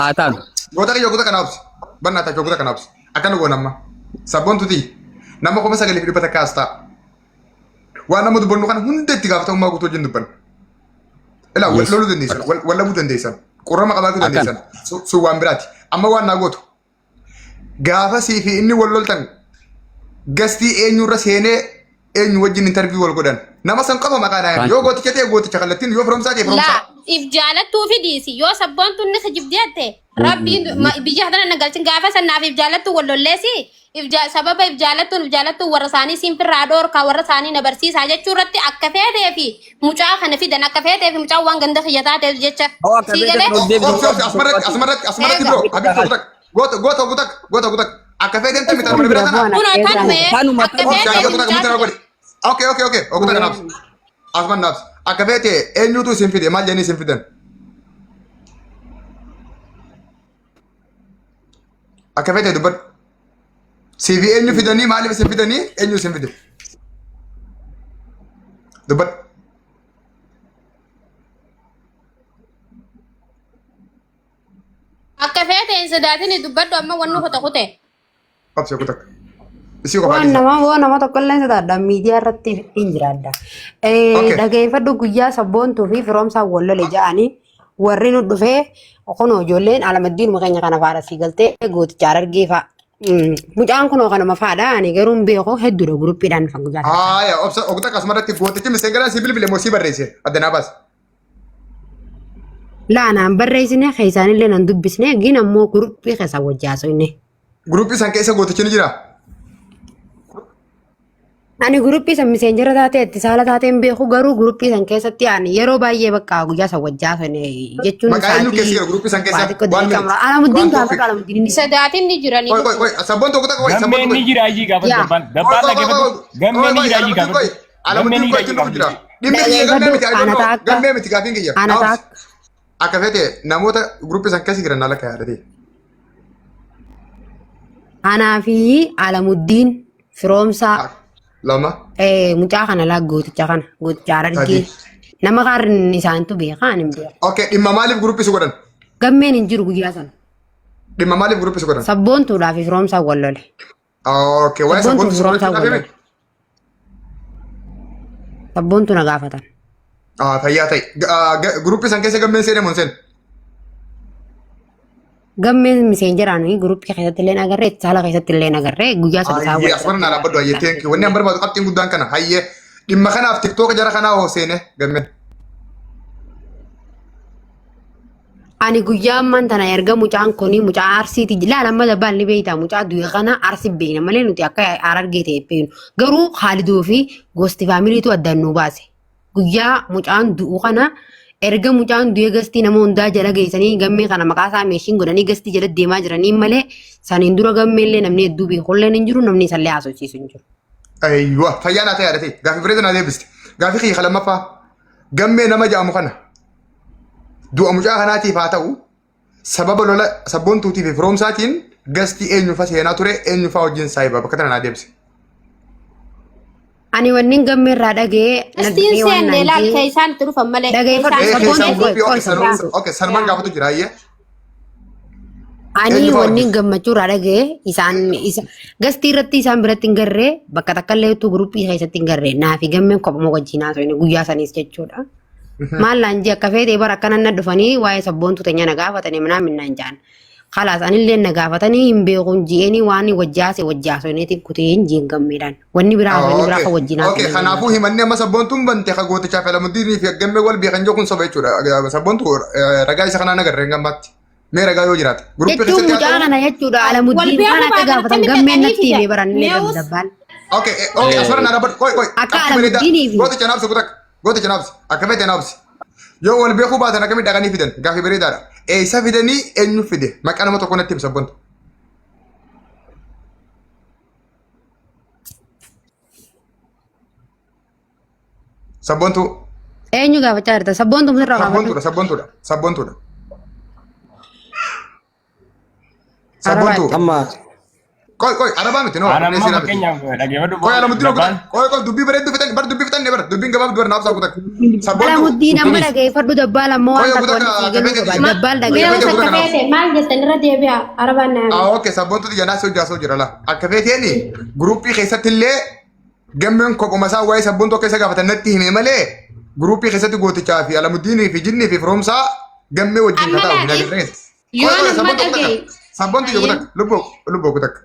Haa taanu. Goota kiyya goota kana obsi. Bannaa ta'a goota kana obsi. Akkana goona amma. Sabboontuti nama 9,100 as ta'a. Waan nama dubbannu kana hunda itti gaafatamummaa guutuu wajjin dubbanna. Ilaa wal loluu dandeessan, wal dhabuu dandeessan, qurrama qabaachuu Akkana. dandeessan. Sun waan biraati. Amma waan naa gootu. Gaafa sii fi inni wal loltan gastii eenyurra seenee eenyu wajjin interview wal godhan. Nama san qofa maqaa naa Thank yoo you. gooticha ta'e gooticha kallattiin yoo firoomsaa ta'e firoomsaa. Laa if jaalattuu fi dhiisi yoo sabboontuun ni kijibdi jette rabbiin biyya kana na galchin gaafa sannaaf if jaalattuu wal lolleesi if sababa if jaalattuun if jaalattuun warra isaanii siin firraa dhoorkaa warra isaanii na barsiisaa jechuu irratti akka feetee fi mucaa kana fidan akka feetee fi mucaan waan ganda kiyya taateef jecha Hoo akka sii feete galee kan ol deebisu Obsi obsi asumarratti asumarratti asumarratti Eega. bro Habib tokko takka goota goota ogu takka goota ogu takka akka feeteen tammi tan bira tana. Kunoo tanuma Tanuma akka Obsi feetee fi ogu takka mucaa muta fidan. godhi. Okay okay okay ogu takka naabsi. Asuman naabsi. Akka feete eenyutu isin fide maal jedhanii isin fidan? Akka feete dubbadhu. CV eenyu fidanii maaliif isin fidanii eenyu isin fide? Dubbadhu. Akka feete hin sodaatini dubbadhu amma wanni kuta kute. Obsi kutak. Isii qofaa Waan dhiisa. nama waan nama tokko illee sodaadha miidiyaa irratti hin jiraadha. Okay. Dhageeffadhu guyyaa sabboontuu fi firoomsaan wal lole ja'anii warri nu dhufee kunoo ijoolleen alamaddiinuma keenya kana faadha sii galtee gooticha harargee fa'a. Mucaan kunoo kanuma faadha ani garuu hin beeku hedduudha guruppiidhaan dhufan guyyaa sana. Haaya obsa ogta akkasumarratti gootichi miseengalaan si bilbile moo si barreesse adda naa baase. Laa naan barreessine keessaanillee nan dubbisne gin ammoo guruppii keessa wajji haasofne. Guruppii san keessa gootichi ni jira. Ani guruppii san miseenjera taatee itti saala taatee hin beeku garuu guruppii san keessatti ani yeroo baay'ee bakka guyyaa san wajji haasofne jechuun Maqaa eenyu keessa sa'aatii jira guruppii san waa keessa? xiqqoo One daqiiqaa minute. muraasa. Alamuddiin One gaafa topic. Alamuddiin ni Sodaatin ni jiranii Qoy qoy qoy sabboon tokko takka qoy sabboon Gammeen tokko. ni jira ayyii gaafadhu Yaa. dabbaan. Qoy Dabbaan qoy qoy dhaggeeffadhu. qoy Gammeen ni qoy jira ayyii Alamuddiin qoy gaafadhu. Gammeen Alamuddiin ni qoy jira ittiin ayyii dhufu jira. gaafadhu. Dhimmi kiyya gammee Dhageeffadhu miti I don't ana know taakka gammee miti gaafiin kiyya. ana Naa obsi. taakka Akka feete namoota guruppii san keessa jiran naa lakka yaadate. anaa fi Alamuddiin firoomsaa Lama. mucaa kana laa gooticha kana gooticha harargee Sadii. nama kaan isaantu beeka ani hin beeku. Okay dhimma maaliif guruppii si godhan? Gammeen hin jiru guyyaa sana. Dhimma maaliif guruppii si godhan? Sabboontuudhaa fi firoomsaan wal lole. Okay waa'ee Sabboontuu sabboontuu fi si firoomsaan godhachuudhaaf wal himi? lole. Sabboontuu na gaafatan. Ah, fayyaa ta'e. Guruppii san keessa gammeen seenee moo hin seenne? Gammeen miseenjeraan guruppii keessatti illee agarree saala keessatti illee agarree guyyaa sana isaa Hayyee asuma naa dhaabbadhu hayyee thank you. Wanni an barbaadu qabxiin guddaan kana hayyee dhimma kanaaf tiktoka jara kanaa hoo seene gammeen. Ani guyyaa ammaan tana erga mucaan kuni mucaa arsiiti laala amma dabbaan ni beektaa mucaa du'e kana arsi beekna malee nuti akka harargee ta'e beeknu garuu Khaalidoo fi gosti faamiliitu addaan nu baase. Guyyaa mucaan du'u kana erga mucaan du'e gastii nama hundaa jala geessanii gammee kana maqaa isaa meeshiin godhanii gastii jala deemaa jiranii malee saniin dura gammeellee namni hedduu beekullee hin jiru namni isallee haasofsiisu hin jiru. Ayywa fayyaa naa ta'e yaadate gaafii bareeda naa deebiste. Gaafii kiyya lammaffaa gammee nama jedhamu kana du'a mucaa kanaatiif haa ta'u sababa lola sabboontuutii fi firoomsaatiin gastii eenyufa seenaa ture eenyufaa wajjin saayiba bakka tana naa deebise. Ani wannin gammee irraa dhaga'ee na Gastiin dhufee waan seenne naan laal jee keessaan itti dhufan malee. Dhageeffadhu, Keessaan Ee sabboontuu keessaan qoy guruppii qoy okay sanuma sabboontuu. okay sanumaan gaafatu jira hayyee. Ani Eenyufaa wannin wajjin? gammachuu irraa dhaga'ee isaan isa gastii irratti isaan biratti hin garree bakka takka illee utuu guruppii keessatti hin garree naa fi gammeen kophuma wajjin haasofne guyyaa saniis jechuudha. Maal naan jee akka feetee bara akkana na dhufanii waa'ee sabboontuu teenya na gaafatanii manaa minnaan jaan. Kalaas anillee na gaafatanii hin beekuun ji'eenii waan wajji haase wajji haasofneetiin kutee hin jiin gammeedhaan. Wanni biraa haasofni biraa kan wajjin Okay, haasofne hin kanaafuu jiru. himanni amma sabboontuun bante ka gootichaa fi Alamuddiinii fi gammee wal beekan jiru kun soba jechuudha. Sabboontu ragaa isa kanaan agarre hin gammaatti. Mee ragaa yoo jiraate. Guruppii Jechuun keessatti haa mucaa ta'u. kana jechuudha Wal Alamuddiin beekuu kan akka baatan gaafatan akkamitti gammeen dhaqanii natti himee fidan? barannee Meewus dabbaan. Okay, okay, asirra naa dhaabbadhu. Qoy, qoy. Akka Qabxii bareedaa. Alamuddiinii fi Gooticha naabsi kutak. Gooticha naabsi. Akka fete naabsi. Yoo wal beekuu baatan akkamitti dhaqanii fidan? Gaaffii bareedaadha. Eessa fidanii eenyu fide? Maqaa nama tokko natti himi sabboontu. Sabboontuu. eenyu gaafachaa jirta? Sabboontuu sirraa gaafadhu. Sabboontuudha, sabboontuudha, sabboontuudha. Arabaatti. Sabboontuu. Amma Qoy qoy arabaa miti noo Ana obboleessa amma seeraa miti. fakkeenyaaf dhaggeeffadhu Qoy Alamuddiin dabbaan. Qoy qoy dubbii bareedduu fixan bar dubbii fixanne bar dubbiin gabaabduu bar naaf saaqu takka. Sabboontuu. Alamuddiin amma dhageeffadhu dabbaal ammoo waan Qoy takka takka wanti sii galuu kafee qaba. teeti. Dabbaal Mee dhageeffadhu. osoo Kanaaf. akka feete maal jettan irra deebi'a arabaan naa. Ah okay sabboontuu xiyya naasii hojjaa soo jira la. Akka feeteeni guruppii keessatti illee gammeen kophuma isaa waa'ee sabboontuu akka isa gaafatan natti hime malee guruppii keessatti gootichaa fi Alamuddiinii fi Jinnii fi Firoomsaa gammee wajjin Amma ka taa'u hin laali. agarree. Yoo nama dhagaye. Sabboontuu Ayyee. takka lubbuu lubbuu takka.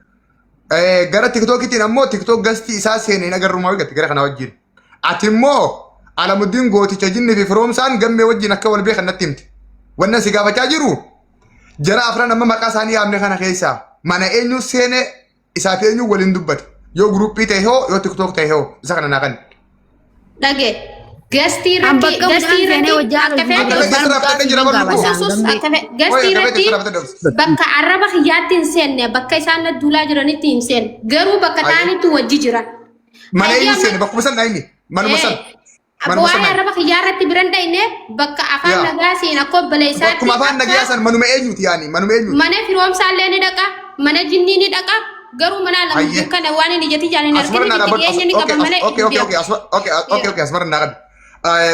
Gara tiktookitiin ammoo tiktook gastii isaa seenee hin agarru maa gatti gara kana wajjin. Ati immoo Alamuddiin gooticha jinnii fi firoomsaan gammee wajjin akka wal beekan natti himte. Wannan si gaafachaa jiru jara afran amma maqaa isaanii yaamne kana keessaa mana eenyu seene isaa fi eenyu waliin dubbate. Yoo guruppii ta'e hoo yoo tiktook ta'e hoo isa kana naa kan. Dhage. Gastii An irratti bakka gastii mucaan seenee irratti hojjaa akka feete Akka dabbaal feete mucaa sirraa jira siin barru. gaafadha. Usus Gammee. akka gastii irratti bakka arraba kiyyaatti hin seenne bakka isaan na duulaa jiranitti hin seenne garuu bakka Ayyee. ta'anitti wajji jiran. Mana eenyu Ayyee seene bakkuma san dhaayini manuma san. Manuma Waa'ee san. arraba kiyyaa irratti biran dhayne bakka afaan Yaa. nagaa seen akka obboleessaatti Bakkuma afaan nagayaa san manuma eenyuti yaani manuma eenyuti. mana firoomsaallee ni dhaqa mana jinnii ni dhaqa garuu mana Ayyee. Alamuddiin kana waan inni ijatti jaalin Asmara arginu naa itti dhaabbadhu. dhiyeenya ni Okay, qaba malee okay, okay, okay, asmara, okay, okay, okay, asmara naa qabi.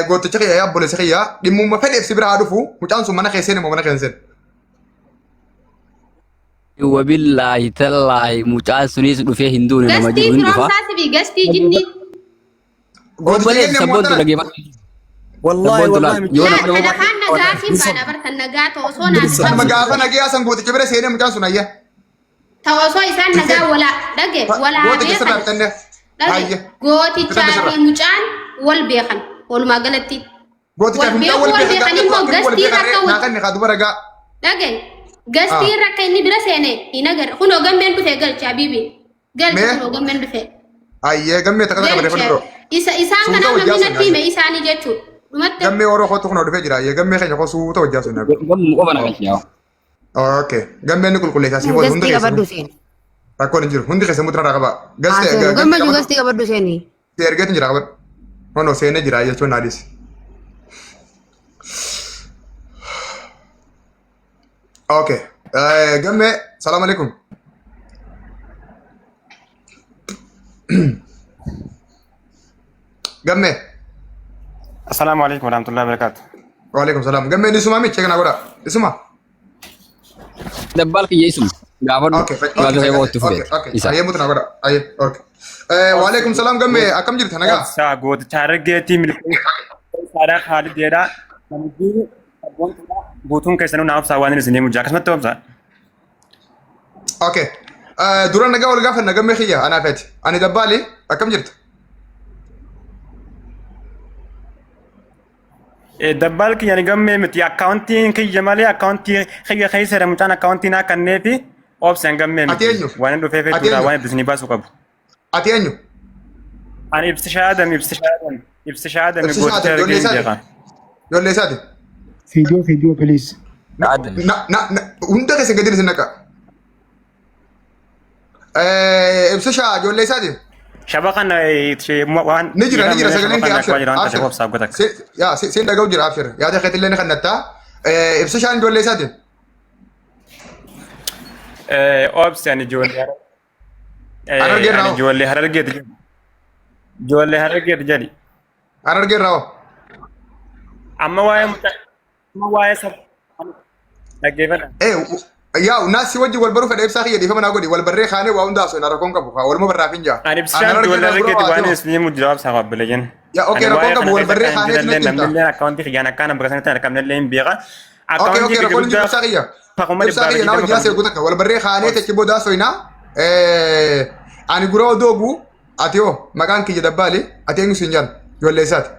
Gooticha kiyya yaa obboleessa kiyya dhimmuma fedheef si bira haa dhufu mucaan sun mana keesseen immoo mana keesseen. Wabillaahi tallaahi mucaan sunis dhufee hin duune nama Gastii jiru hin dhufa. firoomsaasii fi gastii jinnii. Gooticha Obboleessi kenne immoo sabboontu tana. dhaggeeffadhu. Wallahi Sabboontu wallahi laal. Yoo Laa nama kan afaan nagaa siin baana bartan nagaa ta'u osoo naaf Kanuma qabu. gaafa nagayaa san gooticha bira seenee mucaan sun ayya. Ta'u osoo isaan nagaa walaa dhage walaa Gooticha sirraa beekan. fixannee. Dhage Ayya. gootichaa Fixanne fi mucaan wal beekan walumaa galatti. Gootichaa Wal fi mucaan beeku wal wal beekan beekan immoo gaafa wal gastii beekan irra akka naa wal kanne haa dubara gaa. dhage gastii irra akka inni bira seene hin agarre kunoo gammeen dhufee galche habiibi galche Mee? kunoo gammeen dhufee Ayyee gammee takka takka barreeffadhu galche biroo. isa isaan Suuta kanaaf wajjaa namni sun natti hime isaanii jechuudha dhumatti Gammee warra kootu kunoo dhufee jira. Ayyee gammee keenya koo suuta wajjaa sun. Gammuma qofa na galche yaa. Okay. Gammeen ni qulqulleessaa siif oolu hunda Gastii qabadhu keessanuu. seeni. Rakkoon hin jiru. Hundi keessan mutra irraa qaba. Haa seenu. Gammachuu gastii qabadhu seeni. Gastii ergeetu jira qabadhu. Hono seenee jira jechuun naadis. Okay. Gammee salaam alaikum. Gammee. Assalaamu alaikum warahmatullahi wabarakatuh. Waalaikum salaam. Gammeen isuma michee kana godha. Isuma. Dabbaal kiyya isuma. Gaafadhu. Okay. Gaafadhu Okay. yoo itti Okay. fufeeti. Okay. Isa. Ayyee mutra godha. Ayyee. Okay. Waalaikum salaam gammee akkam jirta nagaa? Obsaa gooticha Harargeetii milkeessaadhaa Khaalideedhaa. Namni guutuun keessanuu naa obsaa waan isin himu jira. Akkasumatti obsaa. Okay. Dura nagaa wal gaafanna gammee kiyya anaa feeti. Ani dabbaali akkam jirta? Dabbaal kiyya ni gammee miti. Akkaawuntiin kiyya malee akkaawuntii kiyya keessa jira mucaan akkaawuntii naa kanneefi obsaan gammee Ati miti. eenyu? Waan hin dhufeef Ati jechuudha eenyu? waan itti isinii baasuu qabu. Ati eenyu? Ani Ibsishaa Adam Ibsishaa Adam Ibsishaa Adam Ibsishaa gooticha Adam, Harargee ijoollee hin isaati. beekan. Ijoollee isaati. Video, video, please. Na, na, na, hunda keessa gadi isin naqa. Ibsishaa ijoollee isaati. Shaba kana waan Ni jira, ni jira sagaleen kee shaba abshir. kana waan Abshir. ta'eef obsaa godha. Yaa, siin dhaga'u jira abshir. Yaada keetillee ni kannattaa. Ibsishaan ijoollee isaati. Obsi ani ijoollee Harargee irraa ani hoo? ijoollee Harargeeti jedhi. Ijoollee Harargeeti jedhi. Harargee irraa hoo? Amma waa'ee mucaa amma waa'ee saba dhaggeeffadha. Yaa naas si wajjin wal baruu fedha ibsaa kiyya dhiifama naa godhi wal barree kaanee waa hunda haasofna rakkoon qabu haa waluma barraaf hin jaa. Ani ibsishaan ijoollee Harargeeti waan isin himu jira obsaa qabbile jenna. Yaa okay rakkoon qabu wal barree kaanee Namni natti himta. illee akkaawuntii kiyyaan akkaan bakka sanatti argamne illee hin beeka. Okay Akkaawuntii okay kiyya rakkoon hin jiru guddaa ibsaa kiyya. Pakuma Ibsaa dhibbaa kiyya naa wajjin haasa'e guutakka wal barree kaanee achi booda haasofna. Ani gura odoogu ati hoo maqaan kiyya dabbaali ati eenyu siin jaan ijoollee isaati.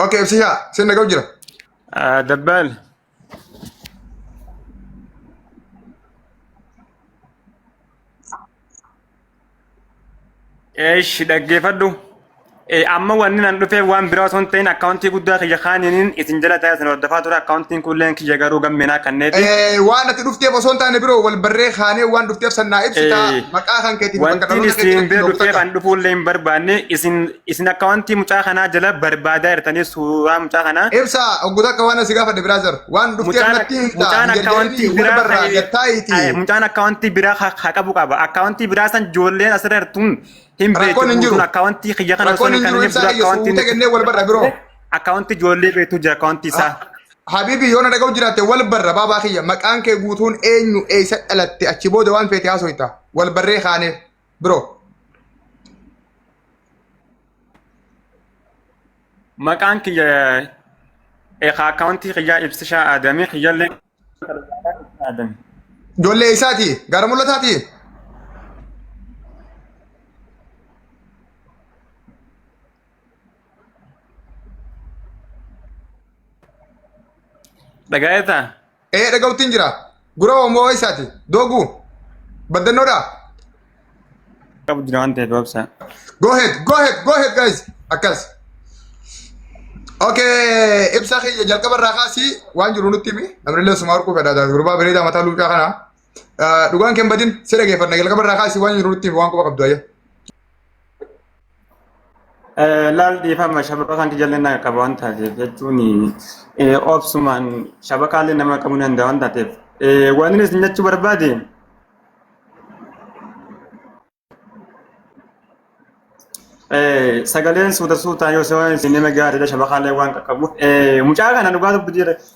Okay ibsishaa siin dhaga'u jira. Dabbaal. Eesh dhaggeeffadhu. Amma wanni nan dhufeef waan biraa osoo hin ta'in akkaawuntii guddaa kiyya kaaniin isin jala ta'e isin hordofaa ture akkaawuntiin kunillee kiyya garuu gammeenaa kanneeti. Waan ati dhufteef osoo hin taane biroo wal barree kaanee waan dhufteef san naa ibsita maqaa kan keetiif bakka Wantiin dhaloota keetii isin natti bira himi dhufeef takka. an dhufuullee hin barbaanne isin isin akkaawuntii mucaa kanaa jala barbaadaa jirtanii suuraa mucaa kanaa. Ibsa oggu takka waan asi gaafadhe brother waan dhufteef Mucaan natti himta mucaan hin akkaawuntii jarjarinii wal biraa barraa gattaayitii. mucaan akkaawuntii biraa haa qabu qaba. Akkaawuntii biraa san ijoolleen asirra jirtuun hin beektu Rakkoon hin jiru. guutuun akkaawuntii kiyya kana osoo Rakkoon hin hin jiru kanneef ibsaa dura kiyya akkaawuntii suuta kennee wal barra biroo. akkaawuntii ijoollee beektu jira akkaawuntii isaa. Habibi yoo na dhaga'u jiraatte wal barra baabaa kiyya maqaan kee guutuun eenyu eessa dhalatte achi booda waan feete haasoyta wal barree kaanee biroo. Maqaan kiyya akkaawuntii kiyyaa Ibsishaa Aadamii kiyyallee Aadamii. Ijoollee eessaati? Gara mul'ataati? Dhagayeetaa? Ee dhaga'uttiin jira. Gura moo eessaati? Dooguu? Baddannoodhaa? Qabu jira waan ta'eef obsa. Go ahead, go ahead, go ahead guys. Akkas. Okay, ibsaa kiyya jalqaba irraa kaasii waan jiru nutti himi. Namni illee suma arguu fedha. Gurbaa bareedaa mataa luucaa kana. Dhugaan kee hin badin si dhageeffanna jalqaba irraa kaasii waan jiru nutti himi waan quba qabdu ayya. Laal dhiifama shabakaan kiyyallee na qaba waan taateef jechuun obsumaan shabakaallee nama qabuu danda'a waan taateef. Waan inni isin jechuu barbaade Sagaleen suuta suutaan yoo seewwan isin nama gaariidha shabakaallee waan qaqqabuuf. Mucaa kana dhugaa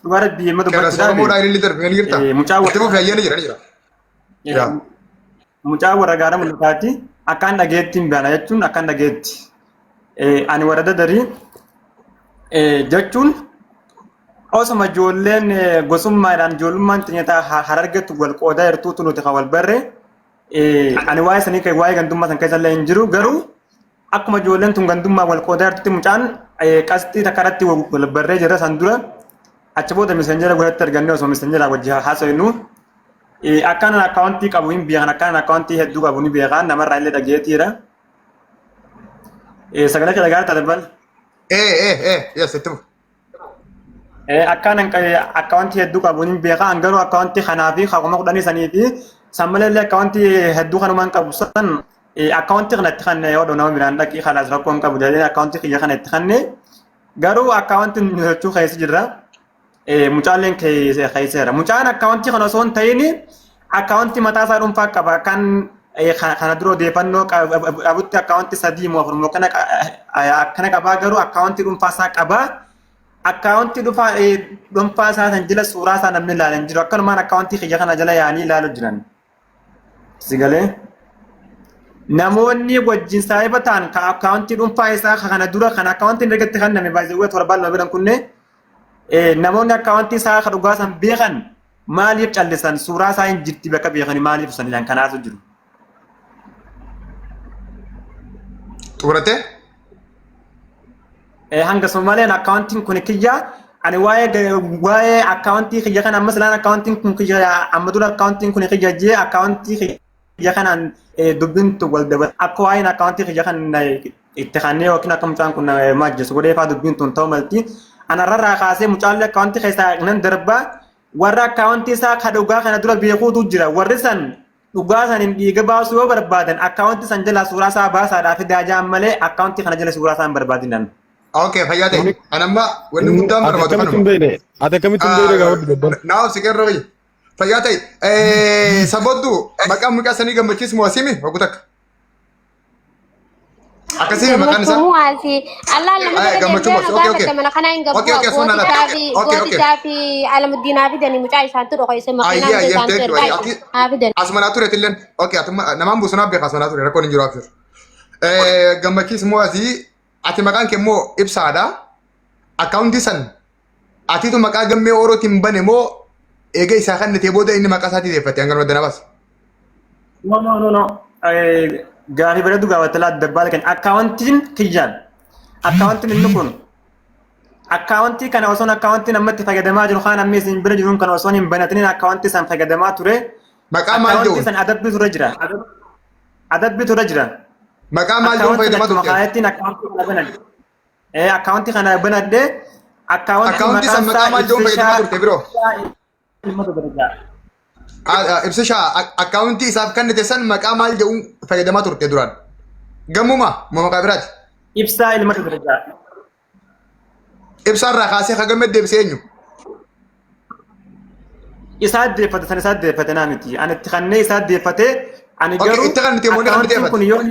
dhugaa rabbii himma Qeerransa dubbachuudhaaf Oromoodhaa ililli darbe ni jirta. Mucaa Itti fufi hayyee ni jira ni jira. Yaa. Mucaa warra gaara mul'ataati. Akkaan dhageetti hin baana jechuun akkaan dhageetti. Ani warra dadarii jechuun osuma ijoolleen gosummaadhaan ijoollummaan xiyyataa harargetti wal qoodaa jirtuutu nuti kan wal barre. Ani waa'ee sanii waa'ee gandummaa san keessa illee hin jiru garuu akkuma ijoolleen tun gandummaa wal qoodaa jirtutti mucaan qasxii takka irratti wal barree jira san dura achi booda misenjera godhatti argannee osoo misenjera wajji haasofnu akkaan akkaawuntii qabu hin beekan akkaan akkaawuntii hedduu qabu ni beekan namarraa illee dhageetiira. Sagalee kee dhagaa jirta Ee ee ee yes itti fufi. Akkaan akkaawuntii hedduu qabu hin beeka. An garuu akkaawuntii kanaa fi 10,000 sanii fi san malee illee akkaawuntii hedduu kanumaan qabu san akkaawuntii kana itti kanne yoo nama biraan dhaqii kalaas rakkoo hin qabu jedhee akkaawuntii kiyya kana itti kanne garuu akkaawuntiin nu keessa jirra. Mucaalleen keesseera. Mucaan akkaawuntii kana osoo hin ta'in akkaawuntii mataa isaa dhuunfaa qaba kan kana dura odeeffannoo qabutti akkaawuntii sadii moo afur moo akkana qabaa garuu akkaawuntii dhuunfaa isaa qabaa. Akkaawuntii dhuunfaa isaa san jala suuraa isaa namni ilaalan jiru. Akkanumaan akkaawuntii kiyya kana jala yaa'anii ilaalu jiran. Si galee? Namoonni wajjin saahiba ta'an kan akkaawuntii dhuunfaa isaa kana dura kan akkaawuntiin ergatti kenname baay'ee torbaan lama biran kunne namoonni akkaawuntii isaa kan dhugaa san beekan maaliif callisan suuraa isaa hin jirti bakka beekani maaliif san jedhan kanaatu jiru. Xumuratee? Hanga Soomaaliyaan akkaawuntiin kun kiyya ani waa'ee waa'ee akkaawuntii kiyya kana ammas laan akkaawuntiin kun kiyya amma dura akkaawuntiin kun kiyya jee akkaawuntii kiyya kanaan dubbintu wal dabala akka waa'een akkaawuntii kiyya kan itti kannee yookiin akka mucaan kun maajjesu godhee faa dubbiin tun ta'u malti. Ana irraa kaasee mucaallee akkaawuntii keessaa nan darbaa warra akkaawuntii isaa ka dhugaa kana dura beekuutu jira warri san dhugaa saniin dhiiga baasuu yoo barbaadan akkaawuntii san jalaa suuraa isaa baasaadhaa fidaa jaan malee akkaawuntii kana jala suuraa isaa hin barbaadinan. Okay fayyaa ta'e. Ani amma wanni guddaan Ati barbaadu akkamitti hin kanuma. beekne? Ati akkamitti hin beekne gaafadhu dabbala. Naaf si qeerroo biyya. Fayyaa ta'e. Saboddu maqaan mucaa sanii gammachiis moo asimi waggu takka. Akkasii maqaan isaa. Gammachuu muwaasi. Allaan nama Ay, jala gammachuu deemtee muwaasi. na Okay, okay. gaafatte mana kanaa hin gabbu. Okay, okay, sun ala. Gootichaa fi Okay, okay. gootichaa fi Alamuddiinaa fidanii mucaa isaantu dhokoyse makiinaa Ayyee, ayyee, isaantu thank you. ergaa Ayyee, ati haa fidan. asumanaa ture tilleen. Okay, atuma namaan buusunaa beeka asumanaa ture rakkoon hin jiru abshir. Gammachiis moo asii ati maqaan kee immoo ibsaadha. Akkaawuntii san atiitu maqaa gammee orootiin bane moo eega isaa kan ta'e booda inni maqaa isaatii deeffate hanga madda nabaas. No, no, no, no. Gaafii bareedu gaafatte laa dabbaala keenya. Akkaawuntiin kiyyaan. Akkaawuntiin inni kun. Akkaawuntii kana osoon akkaawuntiin amma itti fayyadamaa jiru kaan amma isin bira jiruun kana osoon hin banatiniin akkaawuntii san fayyadamaa ture. Maqaa maal Akkaawuntii jedhuun? san adabbiitu irra jira. Adabbiitu irra jira. Maqaa maal jedhuun Akkaawuntiin fayyadamaa achuma turte? kaayattiin akkaawuntii kana banadhe. Akkaawuntii kana banadhe akkaawuntii Akkaawuntii maqaan san maqaa isaa maal jedhuun fayyadamaa Ibsishaa turte biroo? Ilma Dubarjaa. Ibsishaa akkaawuntii isaaf kennite san maqaa maal jedhuun fayyadamaa turte duraan? Gammuma moo maqaa biraati? Ibsaa Ilma Dubarjaa. Ibsaa irraa kaasee hagamme deebisee eenyu? Isaa deeffate san isaa deeffate naa miti. Ani itti kannee isaa deeffate ani Okay, garuu itti kannite moo ni akkaawuntiin deeffate? kun yoo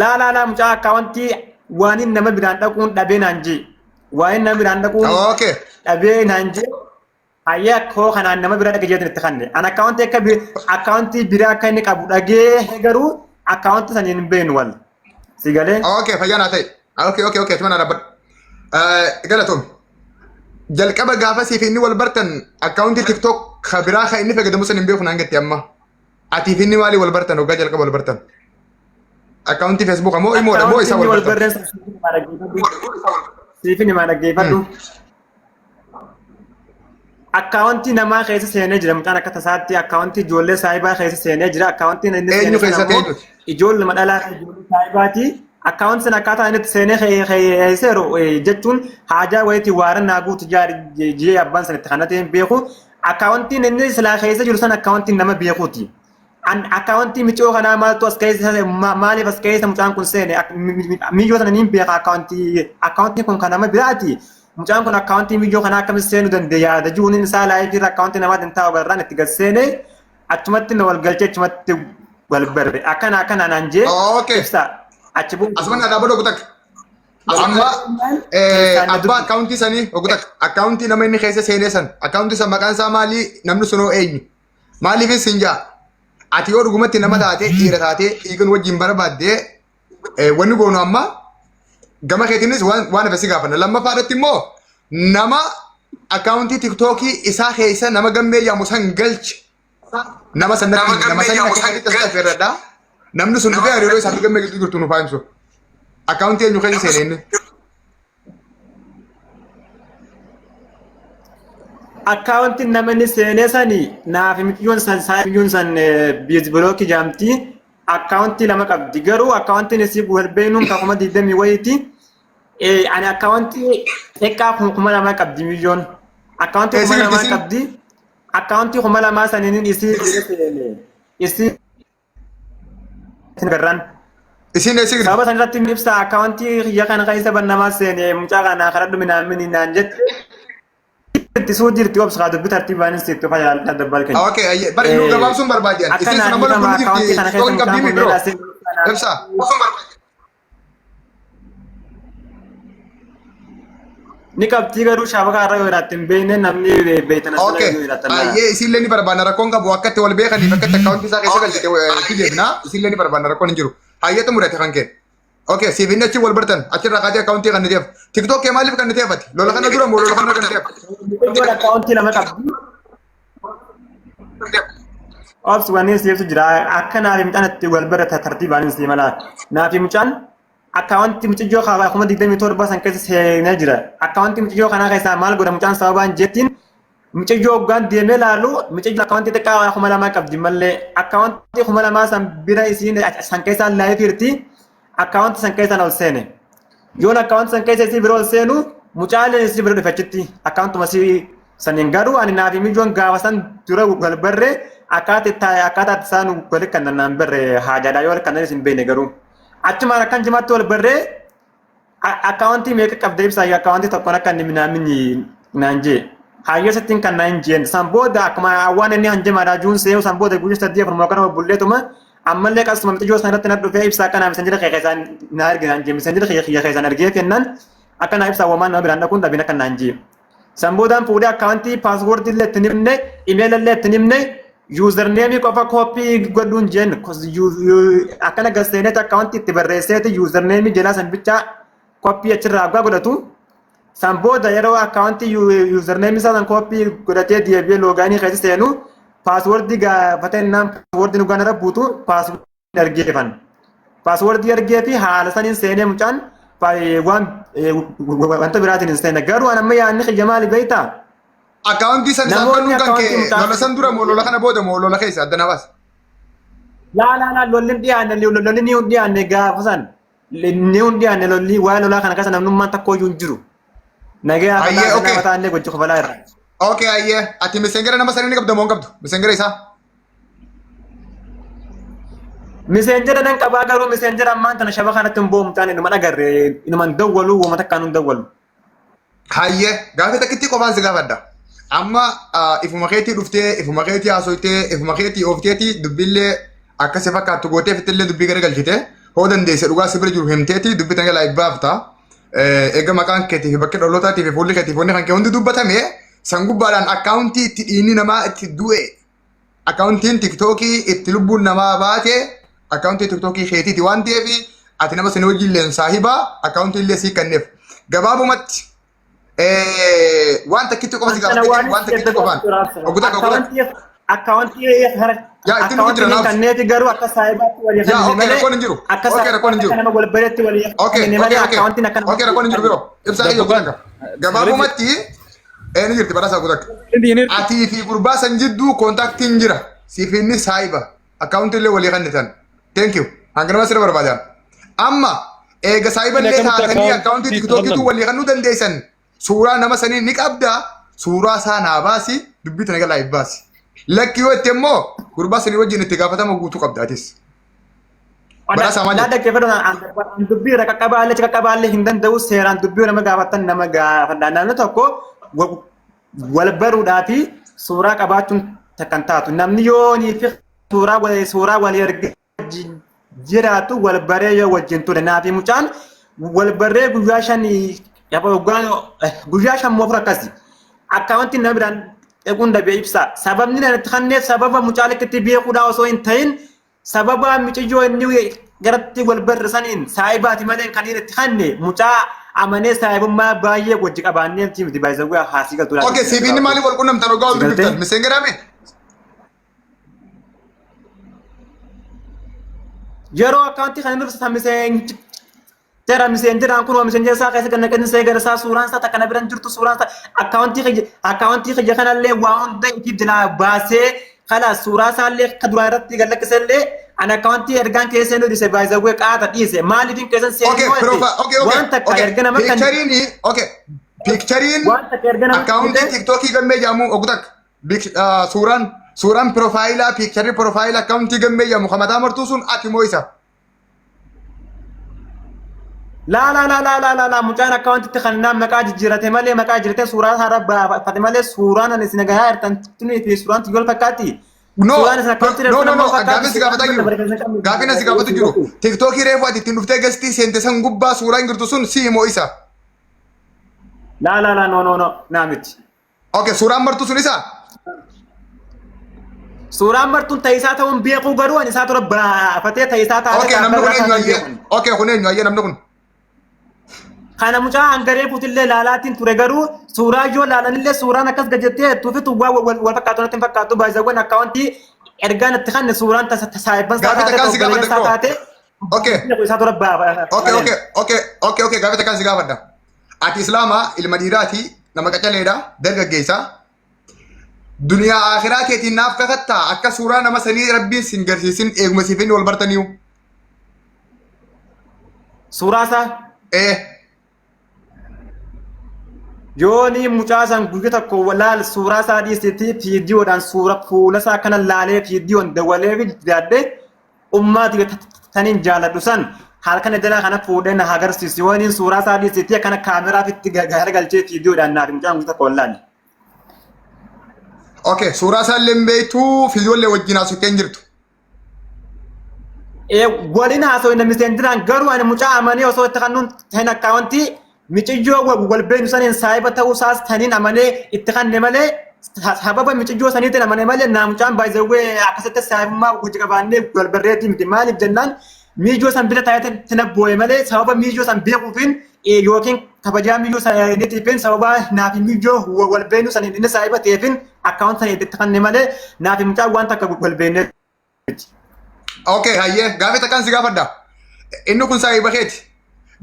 laa laa laa mucaa akkaawuntii waan inni nama biraan dhaquun dhabee naan jee. Waan inni nama biraan dhaquun Okay. dhabee naan jee. Hayyee akkoo kanaan nama bira dhaqe jeetin itti kanne. An akkaawuntii akka akkaawuntii biraa akka inni qabu dhagee garuu akkaawuntii saniin hin beeknu wal. Si galee? Okay, fayyaa naa ta'e. Okay. Tuma naa dhaabbadhu. Galatoomi. Jalqaba gaafa siif inni wal bartan akkaawuntii TikTok ka biraa ka inni fayyadamu san hin beeku naan jette amma. Atiif inni maalii wal bartan hoggaa jalqaba wal bartan? Akkaawuntii Facebook moo imoodha moo isa Akkaawuntii wal inni wal bartan? barreen sana siif himaa dhaggeeffadhu. Akkaawuntii namaa keessa seenee jira mucaan akka tasaatti akkaawuntii ijoollee saayibaa keessa seenee jira akkaawuntiin inni Eenyu seene sana keessatti immoo eenyuti? ijoolluma dhalaa fi ijoollee saayibaati. Akkaawuntii sana akkaataa inni itti seenee seeru jechuun haajaa wayiitii waaran naa guutu jee abbaan sana itti kanatee hin beeku. Akkaawuntiin inni silaa keessa jiru sana akkaawuntiin nama beekuuti. An akkaawuntii micoo kanaa maaltu as keessa maaliif as keessa mucaan kun seene miyyoo sana niin beeka akkaawuntiin kun kan nama biraati. Mucaan kun akkaawuntii miyyoo kanaa akkamitti seenuu danda'e yaada jiruun isaa laayifii irra akkaawuntii namaatiin taa'u garraan itti gad seene achumatti na wal galchee achumatti wal barre akkana akkana naan jee Okay. ibsa achi booda. Asuma naa dhaabbadhu ogu takka. Amma Keessaan na abbaa dubbi. akkaawuntii sanii ogu takka. Akkaawuntii nama inni keessa seenee san akkaawuntii san maqaan isaa maali namni sunoo eenyu? Maaliifis hin jaa? Ati yoo dhugumatti nama taatee dhiira taatee dhiigan wajjin barbaaddee wanni goonu amma gama keetiinis waan hafe si gaafanna. Lammaffaa irratti immoo nama akkaawuntii tiktookii isaa keessa nama gammee yaamu san galche nama san natti himi. Nama san akka keessatti as affeerradha. Namni sun dhufee hariiroo isaa fi gammee gidduu jirtu nuuf haa ibsu. Akkaawuntii eenyu keessa seene inni? Akkaawuntiin namni seenee sani naaf miciyyoon san miciyyoon san biizbilookii jaamti. Akkaawuntii lama qabdi. Garuu akkaawuntiin isii wal beeknuun ka 20,000 wayiiti. Ani akkaawuntii xiqqaa 2,000 qabdi miciyyoon. Akkaawuntii Eessa kuma jirti lamaa isiin? qabdi. Akkaawuntii 2,000 saniin isii bira seene. Isii garraan. Isiin eessa jirti? Sababa san irratti ibsa akkaawuntii kiyya kana keessa bannamaa seene mucaa kana karaa dhuminaan mini naan jette. Itti suu jirti obsa haa dubbi tartiibaan sitti fayyada dabbal keenya. Okay, ayyee. Bari nu gabaabsuun barbaadiyan. Akka Isiin sun naan amma hiikama lubbuun akkaawuntii jirti. kana keessa Tiktookii mucaan qabdii mi kun biroo? meelaa seene. Ibsa. Ni qabxii garuu shaabakaa irra yoo jiraatte hin beekne namni beektan asirra Okay. yoo jiraattan. Ayyee isiillee ni barbaanna rakkoon qabu akka itti wal beekaniif akka itti akkaawuntii isaa keessa galchite itti deebina isiillee ni barbaanna rakkoon hin jiru. Hayyatu mudate kan kee. Okay, siif inni achi wal bartan achirraa kaatee akkaawuntii kan niteef. TikTok kee maaliif kan niteef ati? Lola kana dura moo lola kana kan niteef? Iddoon akkaawuntii lama qabdi. Obsi wanni siiftu jira akka naaf mucaan itti wal barata tartiibaan si mala. Naaf mucaan akkaawuntii mucayyoo kaabaa 27,000 san keessa seenee jira. Akkaawuntii mucayyoo kanaa keessaa maal godha mucaan sababaan jettiin mucayyoo hoggaan deemee laalu mucayyoo akkaawuntii xiqqaa 2,000 qabdi malee akkaawuntii 2,000 san bira isiin san keessaan laayifirti akkaawuntii san keessaan ol seene. Yoon akkaawuntii san keessa isii bira ol seenu mucaaleen isii bira dhufe achitti akkaawuntuma isii saniin garuu ani naaf mijoon gaafa san dura wal barre akkaataa itti isaan wal kan naan barre haajaadhaa yoo wal kan isin beekne garuu. Achumaan akkan jimaatti wal barree akkaawuntii meeqa qabda ibsaa akkaawuntii tokkoon akka inni minaamin naan jee. Hayyoo sittiin kan naan jeen san booda akkuma waan inni hanjamaadhaa juun seenu san booda guyyaa 3 4 kana bulleetuma ammallee qasuma mixijoo san irratti na dhufee ibsaa akkanaa misanjira kee keessaan na arge naan jee misanjira kiyya keessaan argee kennaan akkanaa ibsaa wamaan nama biraan dhaquun dhabin akka naan jee. San boodaan fuudhee akkaawuntii paaswoordii illee itti himne imeela illee itti himne yuuzarneemii qofa kooppii godhuun jeen akkana gasseeneeti akkaawuntii itti barreesseeti yuuzarneemii jalaa san bichaa kooppii achirraa abbaa godhatu. San booda yeroo akkaawuntii yuuzarneemii isaa san kooppii godhatee deebi'ee loogaanii keessa seenu paaswoordii gaafatee naan paaswoordii nu gana rabbuutu paaswoordii argeefan. Paaswoordii argee fi haala saniin seenee mucaan waan wanta biraatiin hin seenne garuu an amma yaadni kiyya maali beektaa? Akkaawuntii san isaaf Namoonni kennuun kan akkaawuntii kee mucaa lola san dura moo lola kana booda moo lola keessa adda na baasa? Laa laa laa lolli hin dhiyaanne, lolli ni hin dhiyaanne gaafa san. Ni hin dhiyaanne lolli waa'ee lolaa kana keessa namnummaan takka iyyuu hin jiru. Nagaya Hayyee, fataa okay. mataa illee gochi kofalaa irra. Okay, hayyee. Ati miseenjera nama sanii ni qabda moo hin qabdu? Miseenjera isaa. Miseenjera nan qabaa garuu miseenjera ammaan tana shaba kanatti hin boomu taane inuma agarre inuma hin dawwalu wama takkaan hin dawwalu. Hayyee gaafii takkitti qofaan si gaafadha. Amma ifuma keetii dhuftee ifuma keetii haasoytee ifuma keetii oofteetii dubbiillee akka si fakkaattu gootee fittillee dubbii gara galchite hoo dandeesse dhugaa si bira jiru himteetii dubbii tana jalaa baafta. Eega maqaan keetii fi bakki dhalootaatiif fi fuulli keetii fi wanni kan kee hundi dubbatame san gubbaadhaan akkaawuntii itti dhiinni namaa itti du'e akkaawuntiin tiktookii itti lubbuun namaa baate akkaawuntii tiktookii keetiiti waan ta'eef ati nama sanii wajjin illee saahibaa akkaawuntii illee sii kenneef. Gabaabumatti waan takkitti qofa si gaafate waan takkitti qofaan. Oggu takka oggu takka. Akkaawuntii Yaa, ittiin nuti jira, naaf. kanneeti garuu akka saahibaatti walii Yaa, kennine okay, malee rakkoon hin jiru. akka Okay, rakkoon hin jiru. akka nama wal bareetti walii Okay, kennine okay, malee okay. akkaawuntiin akka nama Okay, rakkoon hin jiru biroo. Ibsaa kiyya oggu takka. Gabaabumatti ni jirti badhaasa oggu takka. Atii fi gurbaa san jidduu kontaaktiin jira. Siif inni saahiba. Akkaawuntii illee walii kennitan. Thank you. Hanga nama sirra barbaadan. Amma eega saahiba illee Akkamitti taatanii akkaawuntii akkaawuntii tiktookiitu kennan? walii kennuu dandeessan. Suuraa nama sanii ni qabda. Suuraa isaa naa baasi. Dubbii tana galaa baasi. Lakki yoo itti immoo gurbaa sanii wajjin itti gaafatama guutuu qabda atis. Badhaasa maal Laa jedhu? dhaggeeffadhu an dubbii irra qaqqabaallee achi qaqqabaallee hin danda'u seeraan dubbii nama gaafatan nama gaafadha. Namni tokko wal baruudhaa fi suuraa qabaachuun takkan taatu. Namni yoo nii fi suuraa walii ergee jiraatu wal baree yoo wajjin ture. Naa fi mucaan wal baree guyyaa 5 guyyaa 5 moo 4 akkasi. Akkaawwanti nama biraan eeguun dhabee ibsa. Sababni natti kanneef sababa mucaa likkitti beekuudhaa osoo hin ta'in sababa miiciyyoo inni garatti wal barrisaniin saahibaati malee kan inni itti kanne mucaa amanee saahibummaa baay'ee wajji qabaannee miti baay'ee haasii galtuudha. Okay, siif inni maaliif wal quunnamtan hoggaa wal Si galtee? dubbiftan? Miseenjera mee? Yeroo akkaawuntii kan inni ibsatan miseenjera miseenjeraan kun miseenjera isaa keessa kan naqinni gara isaa suuraan isaa takka na biran jirtu suuraan isaa akkaawuntii kiyya kanallee waa hunda itti jalaa baasee kala suuraa isaallee akka duraa irratti gad lakkisellee ani akkaawuntii ergaan keessa inni dhiise baay'ee qaata dhiise maaliifin keessan Okay, seenuu profile. Okay, okay. waan takka Okay. erga nama kan Picturein, okay. Picturein waan takka erga nama akkaawuntii TikTokii gammee jedhamu oggu takka. Suuraan profaayilaa picture profaayilaa akkaawuntii gammee jedhamu kan mataa martuu sun ati moo isa? Laa laa laa laa laa laa laa mucaan akkaawuntitti kan naan maqaa jijjiirate malee maqaa jijjiirate suuraa isaa irra baafate malee suuraan ani isin gahaa jirtan tunii fi suuraan tiyyool fakkaatti. No, Suuraan isin akkaawuntii no, no, no, gaafin si gaafataa jiru. Gaafin asi gaafatu jiru. TikTokii reefu ati ittiin dhuftee gastii seente san gubbaa suuraan jirtu sun si moo isa? Laa laa laa, no, no, no, naa miti. Okay, suuraan martuu sun isa? Suuraan martuun ta'isaa ta'uun beekuu garuu ani isaa tura baafatee ta'isaa taatee Okay, namni kun eenyu ayyee? Okay, kun eenyu ayyee namni kun? Kana mucaa hangaree fuutillee laalaatiin ture garuu suuraa yoo laalanillee suuraan akkas gajettee tuufitu waa wal fakkaatu natti hin fakkaatu baay'isaawwan akkaawwantii ergaan itti kanne suuraan saayibban isaa Gaafii taate takkaan si gaafadha obboleessa isaa bro. taate Okay. isaa tura baafate. Okay, gaafii takkaan si gaafadha. Ati Islaamaa ilma dhiiraati, nama qacaleedha, dargaggeessa. Duniyaa akhiraa keetiin naaf kakattaa akka suuraa nama sanii Rabbiin sin garsiisin eeguma siif inni wal bartaniiyu. Suuraa isaa Ee, yooni mucaa san guyya tokko laal suuraa isaa dhiisetti viidiyoodhaan suura fuula isaa kana laalee viidiyoon dawalee fi jiraadhe ummaati taniin jaaladhu san halkan jalaa kana fuudhee na agarsiisu yooniin suuraa isaa dhiisetti akkana kaameraa fitti garagalchee viidiyoodhaan naaf mucaan guyya tokko wallaalle. Okay, suuraa isaa illee hin beektu, fiidiyoollee wajjin haasofte hin jirtu. Waliin haasawin namni seentiraan garuu ani mucaa amanee osoo itti kannuun ta'in akkaawwantii miciyyoo wal beeknu saniin saahiba ta'uu isaas taniin amanee itti kanne malee sababa miciyyoo saniitiin amanee malee naa mucaan baay'ee akkasitti saahibummaa hojii qabaannee wal barreetii miti. Maaliif jennaan miijoo san bira taa'ee tina boo'e malee sababa miijoo san beekuufiin yookiin kabajaa miijoo saniitiifin sababa naaf miijoo wal beeknu saniin inni saahiba ta'eefin akkaawwan saniin itti kanne malee naaf mucaan waan takka wal beeknee. Okay, hayyee gaafii takkaan si gaafadha. Inni kun saahiba keeti.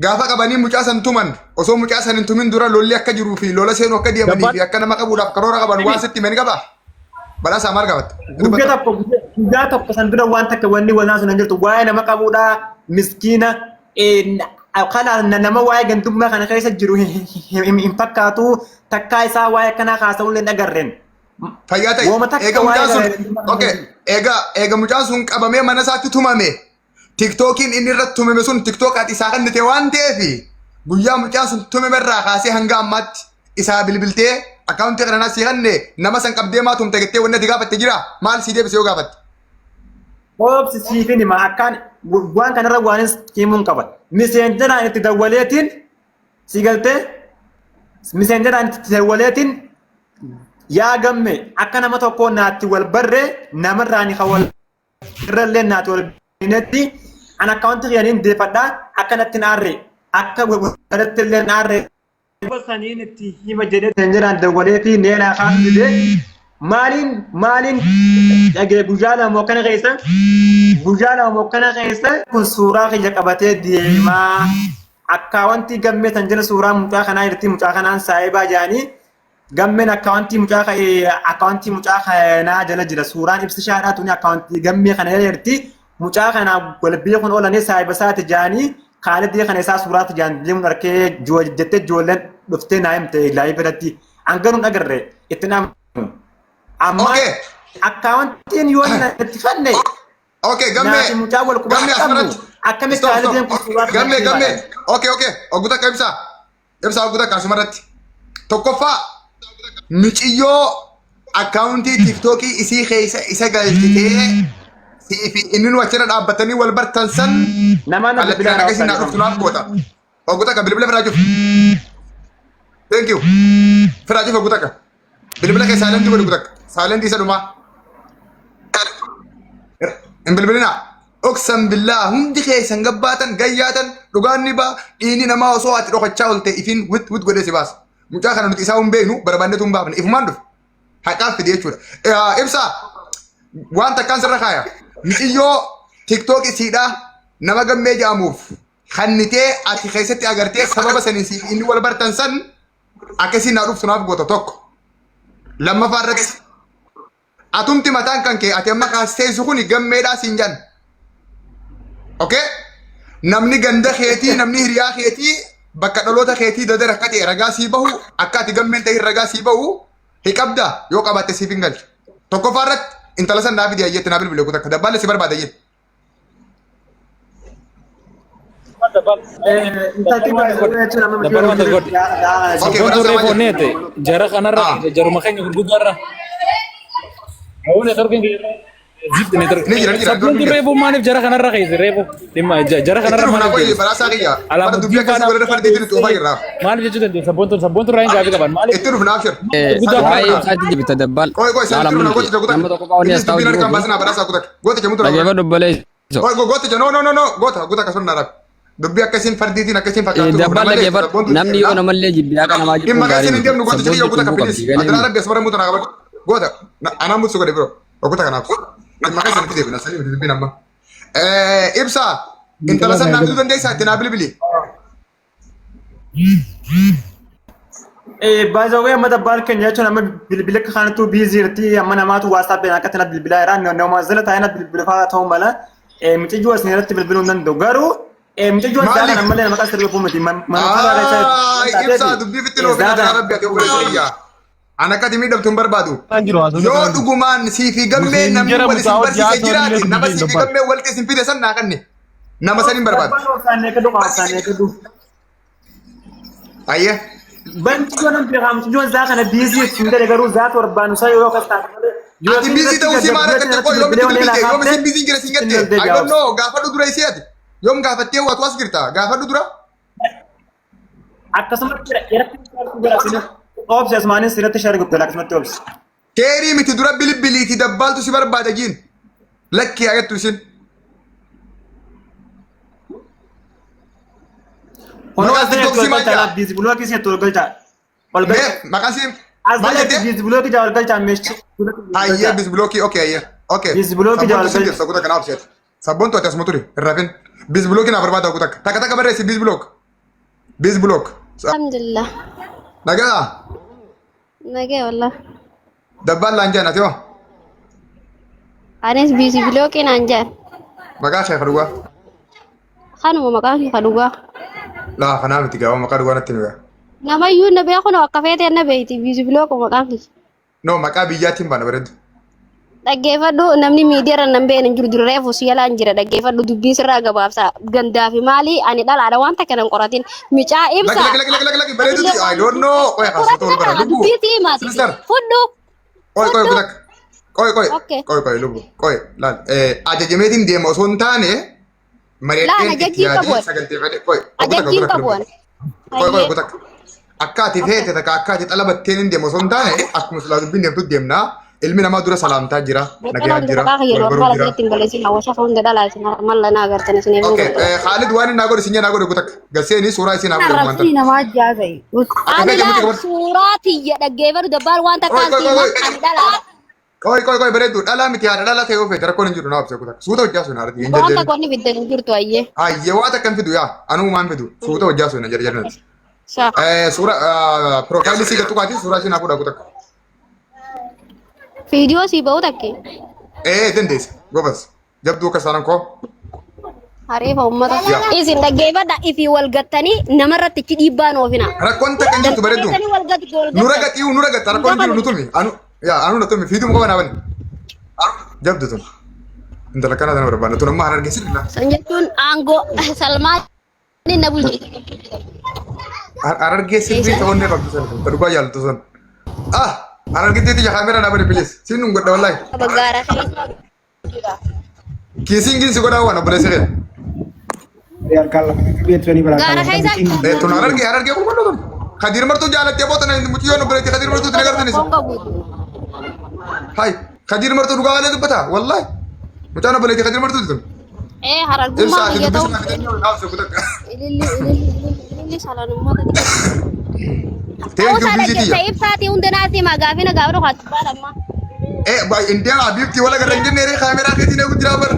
Gaafa qabanii mucaa san tuman osoo mucaa san hin tumin dura lolli akka jiruu fi lola seenuu akka deemanii fi akka nama qabuudhaaf karoora qaban waan sitti hime ni qabaa? Badhaasaa maal gaafatte? Guyyaa Dubbatta. tokko guyyaa tokko san dura waan takka wanni wal sun hin jirtu waa'ee nama qabuudha miskiina kana nama waa'ee gandummaa kana keessa jiru hin fakkaatu takkaa isaa waa'ee akkanaa haasa'uu illee hin agarreen. Fayyaa ta'e. Wooma takka Eega mucaan waa'ee sun gandummaa kana okay. keessa jiru. Eega mucaan sun qabamee mana isaatti tumame. Tiktookiin inni irratti tumame sun tiktook ati isaa kennite waan ta'eef guyyaa mucaan sun tumame irraa kaasee hanga ammaatti isaa bilbiltee akkaawuntii kana naa sii kenne nama san qabdee maa tumte jettee wanni ati gaafatte jira maal sii deebise yoo gaafatte. Obsi siifin hima akkaan waan kanarra waanis himuun qaba. Miseenjaraan itti dawwaleetiin si galtee miseenjaraan itti dawwaleetiin yaa gamme akka nama tokkoo naatti wal barree namarraa ni kan wal irrallee naatti wal binetti an akkaawuntii kiyyaniin deeffadhaa akka natti hin aarre akka walitti illee hin aarre saniin itti hima jedhee miseenjaraan dawwalee fi neenaa kaasu didee maaliin maaliin dhagee guyyaa lama kana keessa guyyaa lama kana keessa kun suuraa kiyya qabatee deemaa akkaawwantii gammee tan jala suuraa mucaa kanaa jirti mucaa kanaan saayibaa jedhanii gammeen akkaawwantii mucaa akkaawwantii mucaa kanaa jala jira suuraan ibsishaadhaa tuni akkaawwantii gammee kana jala jirti mucaa kanaa wal beekuun oolanii saayiba isaati jedhanii kaalidii kana isaa suuraatti jedhan deemuun arkee jettee ijoolleen dhuftee naa himte laayif irratti hanganuun agarre itti nama amma Okay. akkaawwantiin yoo itti fanne Okay, gammee. Naafi mucaa wal quba Gammee hin qabnu. asirratti. Akkamitti Stop, stop. kaalideen kun suuraa Gammee, kanatti gammee. himaadha? Okay, okay. Oggu takka ibsaa. Ibsaa oggu takka asumarratti. Tokkoffaa miciyyoo akkaawuntii tiiktookii isii keessa isa galchitee sii fi inni nu achirra dhaabbatanii wal bartan san Nama na kallattii bilbila kana akkasiin naa dhuftu naaf goota. Oggu takka bilbila firaa cufi. Thank you. Firaa cufi oggu takka. Bilbila kee saalentii godhi oggu takka. Saalentii isa dhumaa. Hin bilbilinaa. Dhoksan billaa hundi keessan gabbaatan gayyaatan dhugaan ni ba'a dhiigni namaa osoo ati dhokachaa olte ifiin wit wit godhee si baasa. Mucaa kana nuti isaa hin beeknu barbaannetu hin baafne ifumaan dhufe. Haqaaf fide jechuudha. Ibsaa waan takkaan sirra kaaya. Miciyyoo tiktook isiidhaa nama gammee jedhamuuf kannitee ati keessatti agartee sababa saniin siif inni wal bartan san akkasiin naa dhuftu naaf goota tokko. Lammaffaa irratti atumti mataan kan kee ati amma kaasteessu kun gammeedhaa siin jedhan. Okay? Namni ganda keetii, namni hiriyaa keetii, bakka dhaloota keetii dadar akka ta'e ragaa sii bahu, akka ati gammeen ta'e ragaa sii bahu, hi qabdaa yoo qabaatte siif hin galchu. Tokkoffaa irratti intala san naa fidi hayyeetti naa bilbile kutakka dabbaalle si barbaada hayyeetti. Intalti jechuun amma Dabbal wanta godhe. Okay, Sabboon badhaasa turree maal foonneete jara kanarra jaruma keenya gurguddaarra. Hawwan networkiin zifti network. Ni jira, ni jira. Sabboon tun reefu maaliif jara kanarra keessa reefu dhimma jara Itti kanarra dhufna maaliif qoyi deebise? badhaasaa kiyya. Bara Alaamuddin dubbii akkasii faana godhana fardiitiin itti oofaa jirra. maaliif jechuu dandeenya sabboon tun sabboon tun raayeen gaafii qaban maaliif Itti dhufna abshir. guddaa Waa'ee kanarra ibsaatti jibita dabbal. Qoyi qoyi Laala isaan itti dhufna mul'ise. goota jaguta. Nama tokko qofa Innis as taa'u dubbiin harkaan jiru. baasinaa badhaasaa kutakka. Goota jamutu nama. Dhageeffadhu obboleessoo. Qoyi goota ja no no no no goota goota akkasuma naa dhaabe. Dubbii akkasiin fardiitiin akkasiin fakkaattu dhufna Dabbal malee dhageeffadhu. sabboon tun Namni yoo namallee jibbi haqa namaa jibbuun Dhimma gaarii keessan hin miti. deemnu goota Sabboon jedhii goota cubbuu kappilis. qabdi. Galee Adraa miti. rabbi asuma mutu naa qabadhu. Goota anaan mutsu godhe biroo. Goota kanaaf. Dhimma keessan itti deebina sanii miti dubbiin amma. Ibsaa intala san naa fiduu dandeessaa itti naa bilbili. Baay'ee amma dabbaal keenya jechuun amma bilbila akka kanattuu biizii irratti amma namaatu waasaappiin akka tana bilbilaa jira nama zala taa'ee na bilbilfaa ta'uu mala mucayyoo isin irratti bilbiluu hin danda'u garuu mucayyoo Maaliif? zaadhaan ammallee nama qasirra dhufuu miti Ibsaa dubbii fitti noo fida adraa rabbi ati obboleessa kiyya. An akka ati miidhamtu hin barbaadu. Jiru haasofni Yoo kanaan. dhugumaan sii fi gammee Museen namni jara wal isin mucaa barsiise hojii jiraate haasofni nama illee sii fi dabbal. gammee walitti isin fide san naa kanne. Nama san hin barbaadu. Ayyee. Bantiyoon an beekaa mucayyoon zaa kana biizii ittiin gale garuu zaa torbaan isaa yoo akkas taate malee. Ati biizii ta'uu sii maal akka xiqqoo yoom itti bilbilte yoom isin biiziin jira siin gatte. I don't know gaafadhu dura isii ati. Yoom gaafattee waatu as jirta gaafadhu dura. Akkasumatti irratti obsi asmaanis irratti share godhu akkasumatti obsi. Keerii miti dura bilbiliiti dabbaaltu si barbaada jiin. Lakkii agattu isin. Kunoo Maqaan as jalatti TikTok ol si maal galchaa jedha? laaf biizi buloo keessatti ol galchaa. Ol Mee galchaa. maqaan si As maal jalatti jettee? biizi buloo kijaa ol galchaa meeshii. Ayyee bisbilookii okay ayyee. Okay. Bisbilookii Sabboontu sin jaalala. jirtu kutaa kanaaf seeta. Sabboontu ati asuma turi hin rafin. Bisbilookii naa barbaada kutaa takka. Takka takka barreessi bisbilook. Bisbilook. Alhamdulillah. Nagaa Nagee wallah. dabbaan laan jaan ati hoo? Anis biisi bilookii naan jedhan. Maqaa kee ka dhugaa. Kanuma maqaan kee ka dhugaa. Laa kanaa miti gaawwa maqaa dhugaa natti himi. Namayyuu na beeku na akka feete na beeyti biisi bilookii maqaan kee. No maqaa biyyaatiin baana bareedu. Dhaggeeffadhu namni miidiyaarra nan beekne hin jiru dura reefu si jalaan jira dhaggeeffadhu dubbii sirraa gabaabsa gandaa fi maali ani dhalaadha waan takka nan qoratin micaa ibsa. Laki laki laki laki laki bareeduti I don't know. Qoy haasoftu ol bara lubbu. Dubbii si himaati. Sister. Fudhu. Qoy qoy kutak. Qoy qoy. Okay. Qoy qoy lubbu. Qoy laal. Ajajameetiin deema osoo hin taane Laal, mari'adheen itti ajajjiin qabu yaadee ani. saganteeffadhe. Qoy. Ajajjiin qabu ani. Qoy qoy kutak. Akka ati feete takka akka ati xalabatteen hin deemu osoo hin taane akkuma silaa dubbiin deemtu deemnaa. Ilmi namaa dura salaamtaa jira, nagayaa jira, wal baruu jira. Okay, Khalid waan inni naa godhe sinyaa naa godhe kutak. Gaseeni suuraa isii naa godhe Arrabsii maanta. namaa ajjaasa'e. Akka Ani feete muti laal qabadhu. suuraa tiyya dhaggeeffadhu dabbaal waan takka Qoy qoy siima qoy qoy. ani dhalaadha. Qoy qoy qoy bareeddu dhalaa miti haadha dhalaa ta'e yoo feete rakkoon hin jiru naa obse kutak. Suuta hojjaa sun haadha hin Waan jarjarin. takka wanni fiddan hin jirtu ayyee. Hayyee waan takka hin fidu yaa anuu maan fidu suuta hojjaa sun jarjarinati. Saa. Suura piroofaayilii sii gattu kaati suuraa ishee naa fuudha kutak. Viidiyoo sii ba'u takke. Dandeessa gobas jabduu akka isaan koo. Hariifa uummata. Yaa. Isin dhaggeeffadha ifii wal gattanii namarratti ichi dhiibbaan oofina. Rakkoon takka hin jirtu bareeddu. Dandeessanii wal gatu wal Nura gattan. gaxiyu nura gatta rakkoon hin jiru nu tumi. Anu yaa anu na tumi fiiduma qaba naa bani. Jabdu tun. Intala kana tana barbaanna tun amma harargee sirrii San jechuun aangoo Salmaan na bulchite. Harargee sirrii ta'uu qabdu sana ta dhugaa jaallattu sana. Ah harargeetti ija kaameraa naa bani please siin nun godha wallaahi. Gaara keessa. Kiisiin giinsi godhaa waan obboleessa kee. Harkaan lafa qabeessanii biraa Gaara keessa. Tun harargee harargee qulqulluu tun. Kadiir martuu jaalattee boota na mucayyoon obboleetti kadiir martuu itti nagartanis. Hai kadiir martuu dhugaa malee dubbata wallaahi. Mucaan obboleetti kadiir martuu tun. Ee Ibsa harargummaa ati biyya ta'u. dubbisuma fidanii dhaabse kutakka. Ililli ililli ililli salaan uummata. Thank you Ta'uusaa busy dhaggeessa tiyya. ibsaatii hunda naaf hima gaafina gaafina kaatu baadhamma. Indiyaa habiibtii wala garra hin jenne ree kaameraa keetiin eegu jira bara.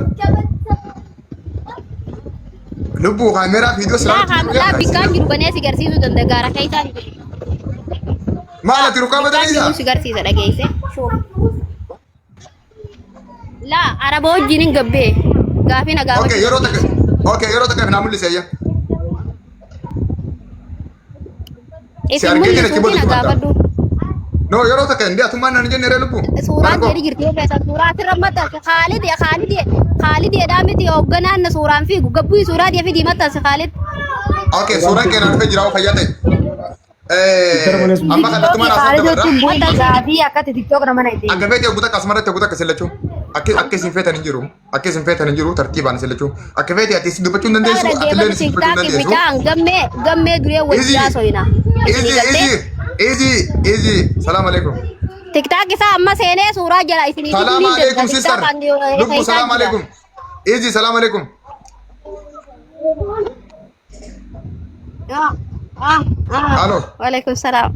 Lubbuu kaameraa viidiyoo Laa silaa laa bikkaan jiru banee si garsiisuu danda'a gaara keessaa. Maal ati rukaa Bikkaan jiru badaniisa? si garsiisa dhageesse. Laa araba wajjin hin gabbee gaafina Okay gaafachuu. yeroo takka okay yeroo takka naa mul'ise ayya. Si Isin argee jira mul'isuuti na achi booda gaafadhu. No yeroo takka indee atummaan naan jenne ree lubbuu. Suuraan Marko. jedhi jirti yoo feesan suuraa asirra maxxanse Khaalid Khaalid Khaalid jedhaa miti hoogganaan na suuraan fiigu gabbuu suuraa dhiya fidii maxxanse Khaalid. Okay suuraan kee naan dhufee jira oo fayyaa ta'e. Amma kallattumaan haasa'u Kaalidoo dabarra. tun bu'ii gaafii akkatti tiktook nama na ittiin. Akka feete ogguu takka asumarratti ogguu takka sillachuu. Akka akka isin feetan hin jiru. Akka isin feetan hin jiru tartiibaan sillachuu. Akka feete ati isin dubbachuu hin dandeessu. Ati illee Dhaggeeffadhu isin dubbachuu hin tiktaakii dandeessu. mucaan gammee gammee duree Easy. wajjaa soyina. Easy easy easy easy. Salaam alaikum. Tiktaak isaa amma seenee suuraa jala isinii fiduu Salaam ni danda'a. alaikum sister. Tiktaak Lubbu salaam alaikum. Easy salaam alaikum. Halo. Waalaikum salaam.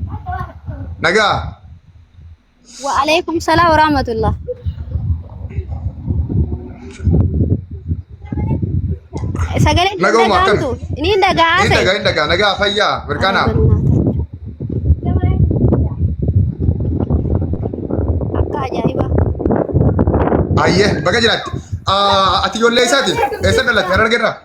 Nagaa. Waalaikum salaam warahmatullah. Sagaleen hin Nagauma akkami? dhaga'amtu. Ni dhaga'aa Hin ta'e. dhagaa hin dhagaa nagaa fayyaa mirkaanaa. Akka ajaa'ibaa. Ayyee baga jiraatti. Ati ijoollee isaati. Eessa dhalatte? Harargee irraa?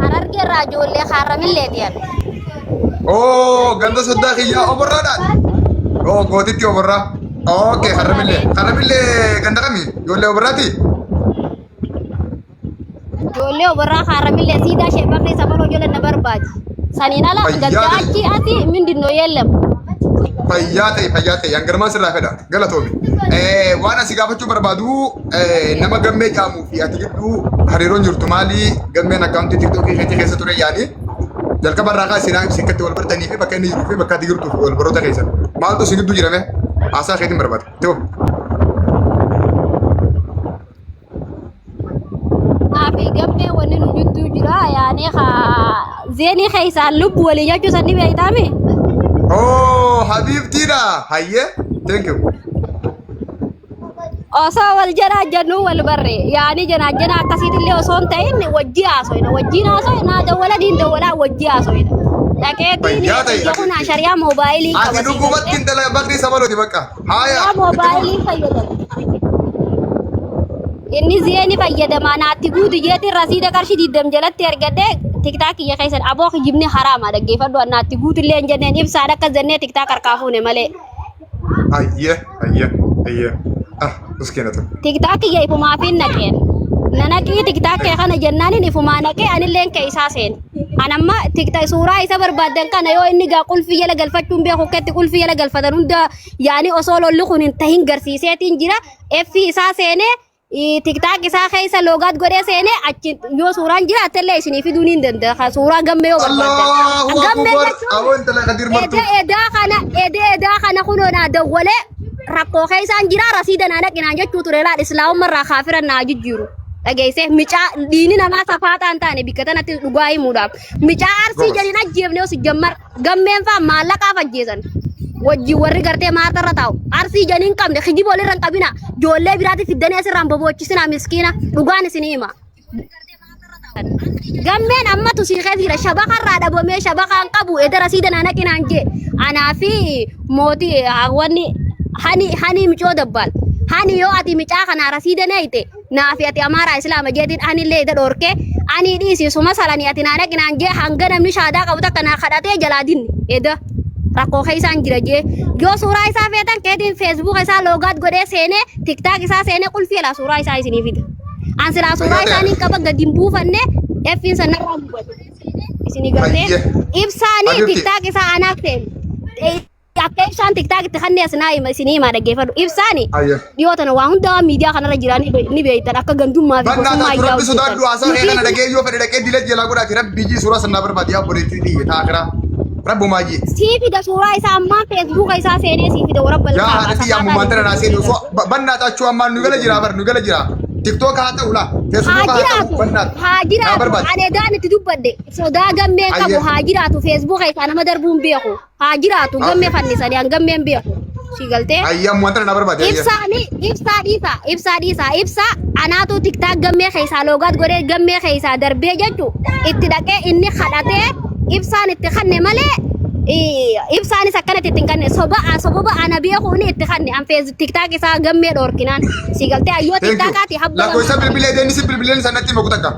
Harargee irraa ijoollee haarramillee dhiyan. Oo ganda soddaa kiyyaa oborraadhaan. Oo gootitti oborraa. Okay harramillee. Harramillee ganda kami? Ijoollee oborraati? Ijoollee oborraa haarramillee siidaa ishee barree safaroo ijoollee na barbaadi. Saniin ala Fayyaa ganda ta'e. achi asii mindinoo yeellem. Fayyaa ta'e fayyaa ta'e hangarmaan sirraa fedha galatoomi. Waan asii gaafachuu barbaadu nama gammee jedhamuu fi ati gidduu hariiroon jirtu maali? Gammeen akkaawuntii tiktookii keetii keessa ture yaani jalqaba irraa kaasee naa ibsi akkatti wal bartanii fi bakka inni jiruu fi bakka ati jirtuu fi wal baroota keessan maaltu si gidduu jirame haasaa keetiin barbaada. Ta'u. Naafi gammee wanni nu jidduu jira yaani haa zeenii keessaan lubbu waliin jechuu sanni beektaami. Oh habiibtiidha hayyee thank you. Osoo wal jalaa jennu wal barre yaani janaa jana akkasiitillee osoo hin ta'in wajji haasoyna wajjiin haasoyna dawwala diin dawwalaa wajji haasoyna. Dhaqeetiin Fayyaa ta'e biyya kun habiibti. shari'aa moobaayilii Ati qaba sii dhugumatti galtee. intala bakrii sabalooti bakka. Haaya. Shari'aa moobaayilii fayyadama. Inni zeeni fayyadama naatti guutu jeetiin rasiida qarshii 20 jalatti argadhee tiktaak kiyya keessan aboo kijibni haraama dhaggeeffadhu naatti guutu illee hin jenneen ibsaan akkas jennee tiktaak harkaa fuune malee. Ayyee ayyee ayyee. Ah miskiina ta'e. Tiktaak kiyya ifumaaf hin naqeen. Na naqii tiktaak kee kana jennaanin ifumaa naqee anilleen kee isaa seene. An amma tiktaak suuraa isa barbaaddan kana yoo inni gaa qulfii jala galfachuun beeku ketti qulfii jala galfatan hunda yaani osoo lolli kun hin tahin garsiiseetiin jira. Effi isaa seenee tiktaak isaa keessa loogaat godhee seenee achi yoo suuraan jiraatte illee isinii fiduu ni danda'a. Suuraa gammee yoo barbaaddan. Allahu Gammee akbar. jechuun Aboo intala Kadir martuu. Ede edaa kana ede edaa kana kunoo naa dawwalee rakkoo keessaan jira rasiida naa naqinaan jechuu ture laal islaamumma irraa kaafira naa jijjiiru. Dhageessee micaa diini namaa safaaxaa hin taane bikka tanatti dhugaa himuudhaaf. Micaa arsii Gobas. jedhin ajjeefne osoo jammar gammeen faa maallaqaaf ajjeesan. Wajjin warri gartee maartarra taa'u arsii jedhin hin qabne kijiba walirra hin qabina ijoollee biraatti fiddanii asirraan boboochisinaa miskiina dhugaan isinii hima. Gammeen ammatu sii keessa jira. Shabakarraa dhabamee shabakaan qabu edda rasiida naa naqinaan jee. Anaa fi mootii wanni hani hani micoo dabbaal. Hani yoo ati micaa kanaa rasiida neeyte naa fi ati amaaraa islaama jeetiin anillee ida dhoorkee ani dhiisi suma salanii ati naa naqinaan jee hanga namni shaadaa qabu takka naa kadhatee jalaa dinne eda rakkoo keessaan jira jee. Yoo suuraa isaa feetan keetiin feesbuuka isaa loogaat godhee seenee tiktaak isaa seenee qulfii alaa suuraa isaa isinii fida. An silaa suuraa Fayyaa ta'e. isaanii qaba gadi hin buufanne effiin san narraa gubate. Isinii gartee Fayyee. ibsaanii Habibti. tiktaak isaa anaaf seene. Akka ibsaan tiktaak itti kanneen asinaa hima isinii himaa dhaggeeffadhu. Ibsaani Ayyee. dhiyoo tana waa hundaa waan miidiyaa kanarra jiran ni beektan akka gandummaa fi Bannaa gosummaa taatu ijaa rabbi hojjetan. sodaadhu haasaa kee kana Nuti dhagee yoo fedhe dhaqee dila jalaa godhaati rabbi jii suuraa sanaa barbaade yaa obboleettii xiyye taakiraa. Rabbumaa jii. sii fida suuraa isaa ammaa feesbuuka isaa seenee sii fida warra Yaa bal'aa haadha xiyya ammumaan tana naa seenu osoo bannaa taachuu ammaan nu gala jira bar nu gala jira. Tiktook haa ta'u laa haa feesbuuk haa ta'u jiraatu bannaa haa naa jiraatu barbaade. ani edaan itti dubbadhe sodaa gammeen qabu Ayyee. haa jiraatu feesbuuka isaa nama darbuun beeku haa jiraatu gammee Okay. fannisanii an gammeen beeku si galtee Ayyee ammumaan tana naa barbaade ayyee. ibsaani ibsaa dhiisaa ibsaa dhiisaa ibsaa anaatu tiktaak gammee keessaa loogaat godhee gammee keessaa darbee jechu itti dhaqee inni kadhatee ibsaan itti kanne malee ibsaanis akkanatti itti hin kanne soba sababa ana beekuuni itti kanne an fees tiktaak isaa gammee dhoorkinaan si galtee ayyoo Thank you. tiktaakaati habba lama Lakkoofsa bilbilee deemni si bilbileen sanatti himu takka.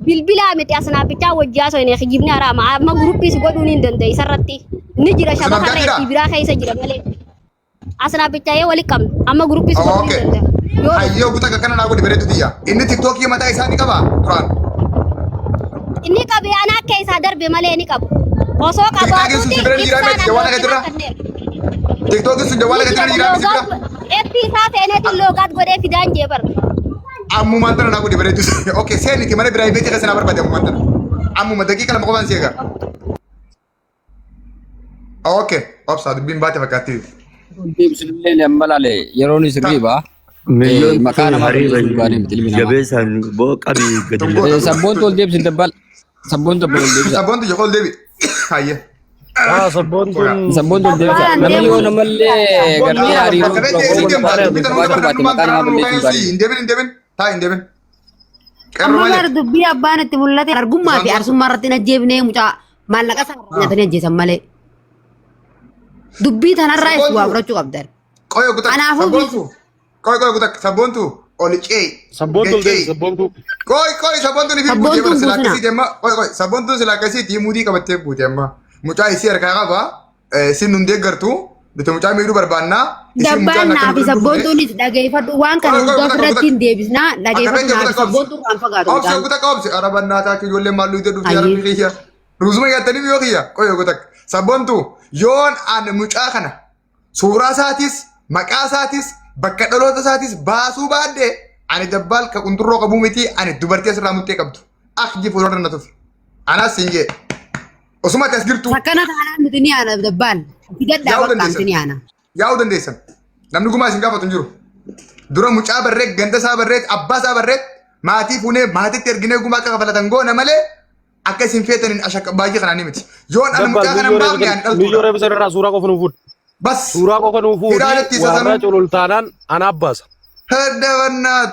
bilbilaa miti asnaappichaa wajjii haasoo hin kijibni haraama amma guruppii si godhuun hin danda'e isarratti ni jira Asnaapchaa shabakarra jira? itti biraa keessa jira malee asnaappichaa yoo wali qabna amma guruppii si godhuun Okay. hin danda'e yoo Hayyoo guutaa akkana naa godhi bareedu tiyya. Inni tiktookii mataa isaa ni qaba duraan. inni qabe anaa akka isaa darbe malee ni qabu osoo Tiktookiin sun qabaatuuti si bira ni jiraa ibsaan miti jawaala addootti gatirra. kanneef Tiktookiin sun ni jawaala jira gatirra ni jiraa miti bira. loogaat effi isaa seeneetiin loogaat godhee fidaan jee bara Ammumaan tana naa godhi bareedu. Okay seeniti mana piraayiveetii keessa naa barbaade ammumaan tana. Ammuma daqiiqa 2 qofaan si eega. Okay obsa dubbiin baate fakkaatti. Deebisnillee amma laale yeroon sirriiba. Milloon Maqaa tun namaa hariiba balleessuun gaarii miti ilmi namaa. jabeessaan boo qabii gadi Tokko. lafa. Sabboontu ol deebisi dabbal. Sabboontu ol deebisa. Sabboontu ol deebi. Hayyee. Ah, sabboontuun Sabboontu ol deebisa. Dabbaalaan Namni yoo deemuun namallee gartee hariiroo Bakka beekte eessa deemta? Dubbii tana hunda qabaachuu baate barbaadnu maqaa namaa balleessuun gaarii hin deebin hin deebin. Taa hin deebin. Qeerroo Amma malee. bara dubbii abbaan itti mul'ate argummaa fi arsummaa irratti hin ajjeefne mucaa maallaqa isaa irraa nyaatanii ajjeesan malee. Dubbii tanarraa ibsu waa fudhachuu qabdan. Qoy guutaa. Kanaafuu Sabboontu. Qoy qoy guutaa. Sabboontu ol ce'i. sabboontu ol deebisi sabboontu. Qoy qoy sabboontu ni fi buutee Sabboontuun bara silaa buusina. akkasii amma qoy qoy sabboontuun silaa akkasiitii muudii qabattee buute amma. Mucaa isii harkaa qaba. Isin nun deeggartu. Nuti mucaa miidhuu barbaannaa. Isin mucaan Dabbaan akka naa nu fi dhufne. sabboontuunis dhageeffadhu waan kana Qoy qoy hunda guutaa ofirratti hin deebisnaa Akka dhageeffadhu beekte naa fi guutaa qabsi. sabboontuun waan fagaatu Obsi mucaan. guutaa qabsi. Arabannaa taachuu ijoolleen maalluu ija dhufti Ayyee. arabni kiyya. Ruuzuma nyaattanii yoo kiyya. Qoy guutaa. Sabboontu yoon ani mucaa kana suuraa isaatis maqaa isaatis bakka dhaloota isaatis baasuu baadde ani dabbaal ka qunxurroo qabuu miti ani dubartii asirraa muxxee qabdu. Akji fuuldura na tufi. Anaas siin jee. Osuma ati as jirtu Sakkana taanaan nuti ni aana dabbaan. Figadhaa yaa'uu bakka nuti dandeessan. ni aana. Yaa'uu dandeessan. Namni gumaa isin gaafatu hin jiru. Dura mucaa barreet, ganda isaa barreet, abbaa isaa barreet, maatii fuunee maatiitti erginee gumaa akka kafalatan goona malee akka isin feetaniin ashakka baay'ee kanaan miti. Yoon ani Dabbal mucaa kana hin baafne ani miyyoo dhaltuudha. reebisa irraa suuraa qofa nuu fuudhi. Bas Suuraa qofa nuu fuudhi hidhaaletti isa warra sanuu culultaanaan ana abbaasa. hedda bannaat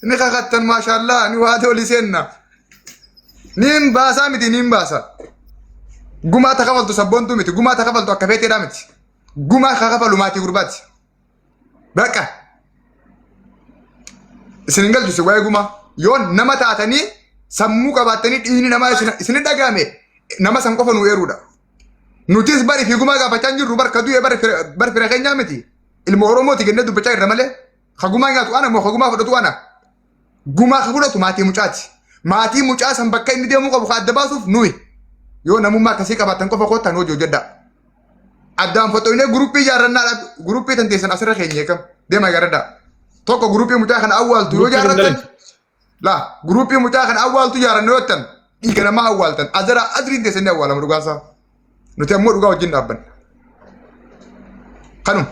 ni kakattan maashaallaa ni waate oli seenna. Niin baasaa miti niin baasa. Gumaa ta kafaltu sabboontuu miti. Gumaa ta kafaltu akka feeteedhaa miti. Gumaa ka kafalu maatii gurbaati. Bakka. Isin hin galchu isin waa'ee gumaa. Yoo nama taatanii sammuu qabaattanii dhiigni namaa isin dhaga'ame nama san qofa nu eeruudha. Nutis bari fi gumaa gaafachaa hin jirru bar ka du'e bar fira keenyaa miti. Ilma Oromooti jennee dubbachaa jirra malee. Ka gumaa nyaatu ana moo ka gumaa fudhatu ana. Gumaa ka fudhatu maatii mucaati. Maatii mucaa san bakka inni deemuu qabu ka adda baasuuf nuyi. Yoo namummaa akkasii qabaattan qofa koottaa nu hojii hojjedhaa. Addaan foxoynee guruppii ijaarrannaadha. Guruppii tan teessan asirra keenyee kam deema ijaarradhaa. Tokko guruppii mucaa kana awwaaltu yoo ijaarrattan laa guruppii mucaa kana awwaaltu ijaarannu yoo jettan dhiiga namaa awwaaltan azara azriin teessan ni awwaalama dhugaasaa. Nuti ammoo dhugaa wajjin dhaabbanna. Kanuma.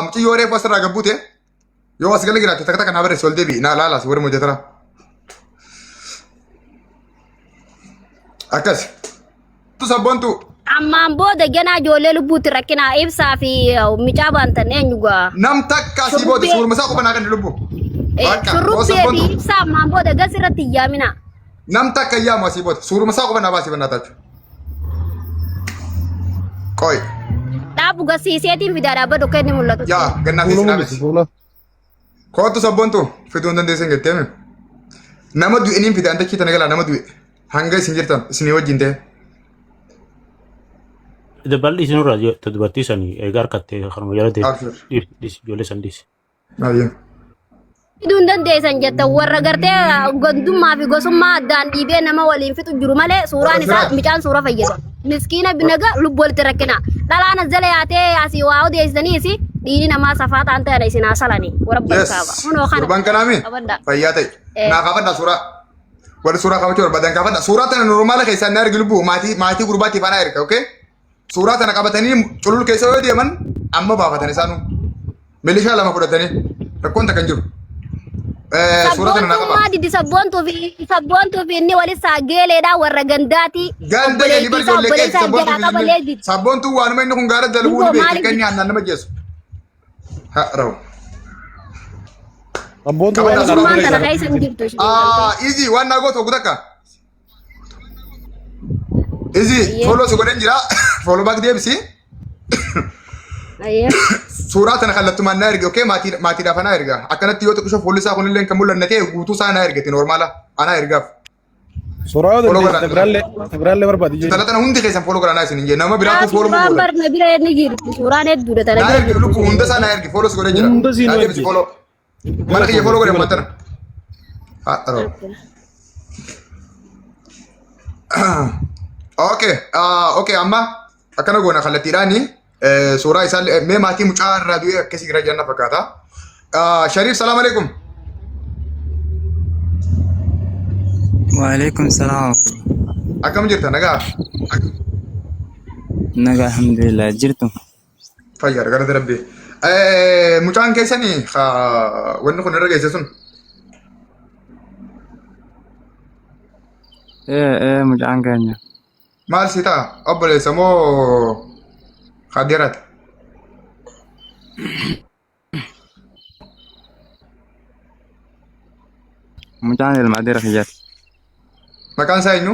Mucayyoo reefu asirraa gabbuute yoo as gala jiraatte takka takka naa barreessi ol deebi'i naa laalaas warri hojjetara. Akkas. Tu sabboontu Ammaan booda ganaa ijoollee lubbuutti rakkinaa ibsaa fi micaa baantan eenyu gaa. nam takka asii booda Shurrubbee. suuruma isaa qofa naa kenni lubbu. Bakka oo Shurrubbee fi sabboontu ibsaa ammaan booda gas irratti hin yaaminaa. nam takka yaamu asii booda suuruma isaa qofa naa baasii bannaa tachu. Qoy Dhaabu gasiiseetiin fidaa dhaabbatu akka inni mul'atu. yaa gannaa fi Fuula sinaa mul'isi miti. fuula. Kootu sabboontu fiduu hin dandeessan jettee mi? Nama du'e niin fidaan dachii tana galaa nama du'e hanga isin jirtan isinii wajjin ta'e. Bal'i isinirraa ta dubartii sanii egaa harkattee kanuma jala deemti. Abshir. Dhisi ijoollee san dhisi. Baay'ee. Fiduu hin dandeessan jetta warra gartee gandummaa fi gosummaa addaan dhiibee nama waliin fixu jiru malee suuraan isaa micaan suura fayyada. Miskiina binaga lubbu walitti rakkina. Dhalaan as jala yaatee asii waa odeessaniis dhiini namaa safaa ta'an ta'an isin haasalani. Warra Yes. kaaba. Kunoo kana. Gurbaan kanaami Qabadhaa. fayyaa ta'e. Eh. Naa kaafadhaa suuraa. Warri suuraa kaafachuu barbaadan kaafadhaa. Suuraa tana normaala keessaa na ergi lubbuu maatii maatii gurbaatiif anaa erga okay? Suuraa tana qabatanii culul keessa yoo deeman amma baafatan isaanuu. Milishaa lama fudhatanii rakkoon takka hin jiru. Suuraa tana naa qaba. Sabboontummaa didi sabboontuu fi sabboontuu fi inni walis geeleedha warra gandaati. Ganda gadi bar Obboleettii isaa ijoollee keessa obboleessaa jalaa sabboontuu qabalee didi. sabboontuu waanuma inni kun gaara dalaguu ni Duboo beekti maaliif akka inni aannaan nama jeessu. Ha rawu. Abboontu Qabadhaa waan suuraa Gandummaan tana. tana keessa hin jirtu isheen Ah, galtee. easy waan naa gootu oguu takka. Easy Ayyee. follow si godhan jira. Follow back deebisi. Ayyee. Suuraa tana kallattumaan naa ergi okay maatii maatiidhaaf anaa erga. Akkanatti yoo xiqqisho fuulli isaa kunillee kan mul'anne ta'e guutuu isaa anaa ergati normaala anaa ergaaf. Suuraa yoo Follow dandeesse godhaa. biraallee biraallee barbaadi jechuudha. Intala tana hundi keessan follow godhaa naa isin hin jee nama Yaa biraatu follow suuraan godha. barna bira inni jirti. Suuraan hedduudha tana Naa bira ergi jirti. lubbuu hunda isaa naa ergi follow si godhee jira. Hunda siin Naa nu deebisi ergi. follow. Mana kiyya follow godhe uummata tana. Haa dharoo. Okay, okay amma akkana goona kallattiidhaani suuraa isaa mee maatii mucaa irraa du'ee akkasii gara jiran na fakkaata. Shariif salaam alaikum. Waalaikum salaam. Akkam jirta nagaa? Nagaa alhamdulillah jirtu. Fayyaadha galata rabbii. Mucaan keessanii wanni kun irra geesse sun Ee mucaan keenya. maal si ta'a? Obboleessa moo kadeeraati? Mucaan ilma adeera kiyyaati. Maqaan isaa eenyu?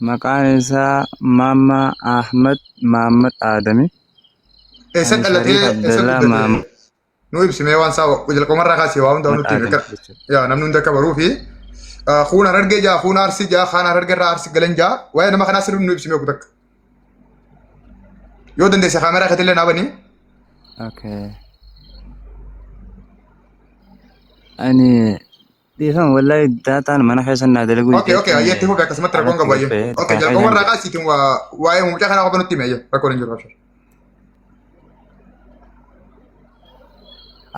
Maqaan isaa Maammaa Ahmad Maammad Aadami. Eessa Ani dhalatee Shariif eessa Abdallaa guddate? Maammad Nu ibsi mee waan isaa jalqabumarraa kaasee waa hunda nutti himi. Aadami jechuudha. Yaa namni hundi akka baruu fi kuun harargee jaa kuun arsii jaa kaan harargee irraa arsii galan jaa waa'ee nama kanaa sirrii nu ibsi mee takka. Yoo dandeesse kaameraa keetillee naa banii. Okay. Ani dhiifama wallahi daataan mana keessa naa dalaguu Okay okay ayyee itti fufi akkasumatti rakkoon qabu ayyee. Okay jalqabumarraa kaasiitiin waa'ee mucaa kanaa qofa nutti himi ayyee rakkoon hin jiru. Abshir.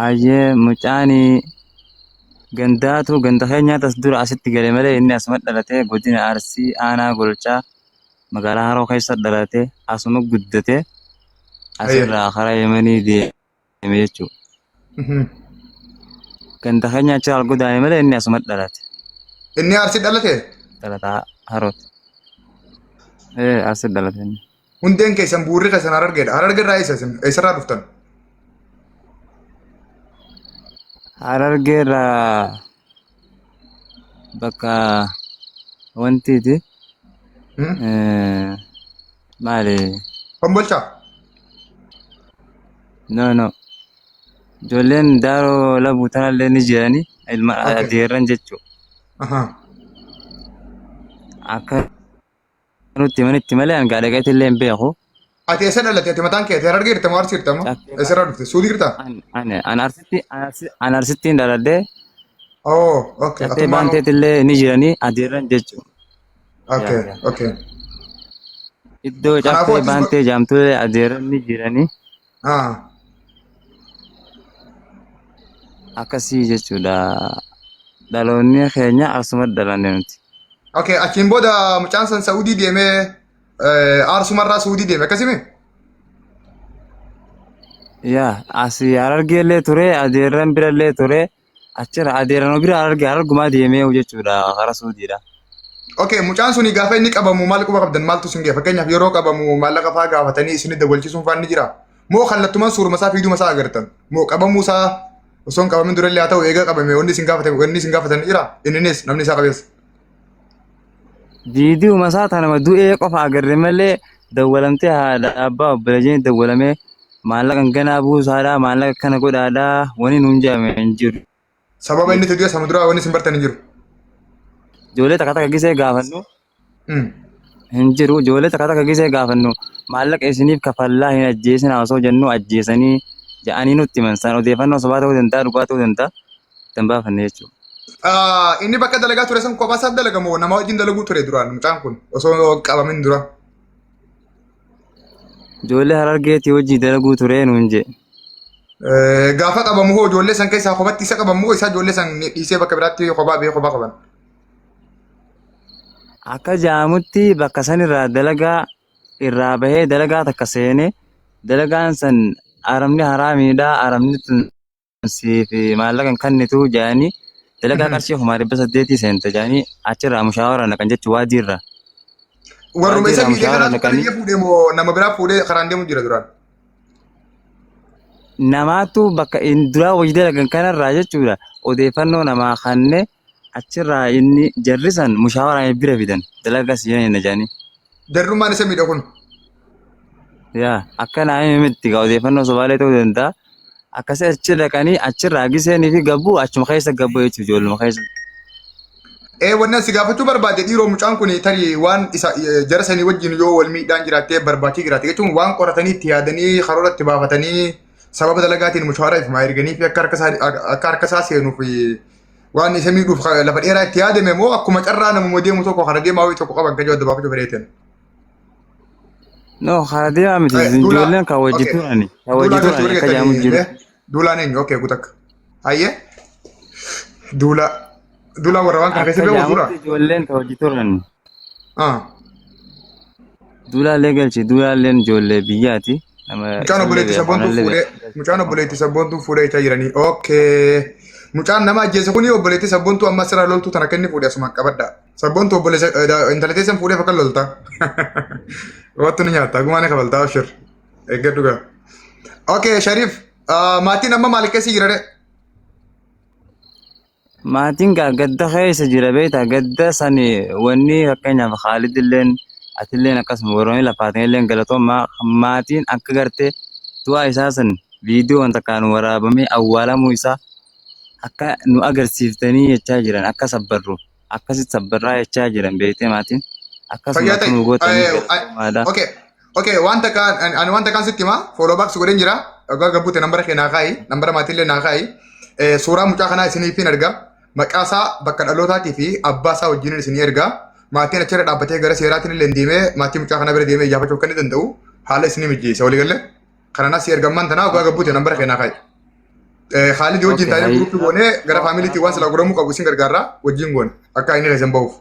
Ayyee mucaani gandaatu ganda keenyaatu as dura asitti gale malee inni asuma dhalatee godina Arsii aanaa Golchaa magaalaa Haroo keessa dhalatee asuma guddatee asirraa karaa Yemanii deeme jechuudha. Ganda keenya achi al godaane malee inni asuma dhalate. Inni Arsii dhalate? Dhalataa Harooti. Ee Arsii dhalate inni. Hundeen keessan bu'uurri keessan Harargeedha. Hararge irraa eessa isin? Eessarraa dhuftan? Harargeerraa bakka wantiiti. Maali? Kombolcha. No, no. Ijoolleen daaroo labuu tanallee ni jirani ilma adeerran jechuudha. Akka nutti manitti malee hanga dhaqeetti illee hin beeku. Ati eessa dhalatte? Ati mataan kee ati Harargee jirta moo Arsii jirta moo? Eessarraa dhufte? Suudii jirtaa? An Arsitti an Arsittiin dhaladhee. Oh, okay. Caffee Atummaan baanteetti illee ni jirani adeerran jechuudha. Okay, okay. Iddoo Kanaafuu caffee atis baantee jaamtulee adeerran ni jirani. Ah. Akkasii jechuudha. Dhaloonni keenya asuma dhalanne nuti. Okay, achiin booda mucaan san Saudii deemee aarsumarraa Saudii deeme akkasimi? Yaa asii Harargeellee ture adeerran birallee ture achirra adeerran bira Harargee Harargumaa deemee jechuudha karaa Suudiidha. Okay, mucaan suni gaafa inni qabamu maal quba qabdan maaltu isin ga'e? Fakkeenyaaf yeroo qabamu maallaqa fa'aa gaafatanii isin dawwalchiisuun fa'aa ni jira. Moo kallattumaan suuruma isaa fiiduma isaa agartan? Moo qabamuu isaa osoo hin qabamin durallee haa ta'u eega qabame wanni isin gaafate wanni isin gaafatan ni jira? Inninis namni isaa qabeessa. Viidiyuma isaa tanuma du'ee qofa agarre malee dawwalamtee haadha abbaa obboleeyyiin dawwalamee maallaqa ganaa buusaadhaa maallaqa kana godhaadhaa wani nuun jedhame hin jiru. Sababa inni itti du'e sama duraa wanni isin bartan hin jiru. Ijoollee takka takka gisee gaafannu hin jiru. Ijoollee takka takka gisee gaafannu maallaqa isiniif kafallaa hin ajjeesinaa osoo jennu ajjeesanii ja'anii nutti himan. San odeeffannoo sobaa ta'uu danda'a dhugaa ta'uu danda'a. Itti hin baafanne jechuudha. Ah, Inni bakka dalagaa ture san kophaa isaaf dalaga moo nama wajjin dalaguu ture duraan mucaan kun osoo qabamin dura. Ijoollee Harargeetii hojii dalaguu ture nuun jee. Gaafa qabamu hoo ijoollee san keessaa kophatti isa qaban moo isaa ijoollee san dhiisee bakka biraatti kophaa bee kophaa qaban? Akka jaamutti bakka san irraa dalagaa irraa bahee dalagaa takka seene dalagaan san aramni haraamiidha aramni tun siif maallaqa hin kennitu jedhanii dalagaa qarshii 1800 seente jedhanii achirraa mushaawara naqan jechuun waadiirra. Warruma isa Waadiirraa miidhee mushaawara kanaatu naqanii qabiyyee fuudhee moo nama biraa fuudhee karaan deemu jira duraan? Namaatu bakka in duraa hojii dalagan kanarraa jechuudha odeeffannoo namaa kanne achirraa inni jarri san mushaawara bira fidan dalagaa si jenna jedhanii. Jarrummaan isa miidha kun. Yaa akka naa himi miti gaa odeeffannoo sobaalee ta'uu danda'a. Akkasii achi dhaqanii achirraa giseenii fi gabbuu achuma keessa gabbuu jechuudha ijoolluma keessa. Ee wanni ani si gaafachuu barbaade dhiiroo mucaan kun tarii waan isa jara sanii wajjin yoo wal miidhaan jiraattee barbaachii jiraate jechuun waan qoratanii itti yaadanii karoora itti baafatanii sababa dalagaatiin mushaara ifumaa erganii fi akka harka isaa akka harka isaa seenuuf waan isa miidhuuf lafa dheeraa itti yaadame moo akkuma carraa namuma deemu tokko kana deemaa wayii tokko qaban kan jedhu adda baafachuu fedheetin. No kana deemaa miti Duulaa ijoolleen kan wajji okay turani kan wajji duulaa galchuu turani akka jaamu warri jiru. jettanii duulaan eenyu okay gutakka hayyee duulaa duulaa warra waan kana Akka keessa beeku duulaa. jaamutti ijoolleen kan wajji turan. Ah. Duulaallee galchi duulaalleen ijoollee biyyaati. Nama Mucaan isallee obboleetti beeku sabboontuu anallee fuudhee beeku. mucaan obboleetti sabboontuu fuudhee jechaa jiranii. Okay. Mucaan nama ajjeese kuni obboleetti sabboontuu amma asirraa loltuu tana kenni fuudhee asumaan qabadha. Sabboontuu obboleessa intala teessan fuudhee fakka lolta. Wattu ni nyaatta gumaa ni kafaltaa abshir. Eeggadhu gaa. Okay Sharif maatiin amma maal keessa jira ree? Maatiin gaa gadda keessa jira beektaa gadda sani wanni fakkeenyaaf Khaalid illeen atilleen akkasuma warroonni lafaatiin illeen galatoomaa maatiin akka gartee du'a isaa san viidiyoon takkaan waraabamee awwaalamuu isaa akka nu agarsiiftanii jechaa jiran akka sabbarru akkasitti sabbarraa jechaa jiran beektee maatiin akkasuma Fayyaa akka ta'e. nu gootanii galatoomaadha. Okay. Okay, waan takka ani waan takkaan sitti hima. Follow back si godheen jira. Dhugaa gabbute nambara kee naa kaa'i. Nambara maatiillee naa kaa'i. Suuraa mucaa kanaa isiniif hin erga. Maqaa isaa bakka dhalootaatii fi abbaa isaa wajjin isinii erga. Maatiin achirra dhaabbatee gara seeraatiin illee deemee maatii mucaa kanaa bira deemee iyyaafachuu akka inni danda'u haala isinii mijeessa. Walii galee. Kana nas ergammaan tanaa dhugaa gabbute nambara kee naa kaa'i. Khaalid wajjin Okay, taanee hayyi. guruppii goonee gara faamiliitti waan silaa godhamuu qabu isin gargaarra wajjin goone akka inni keessan bahuuf.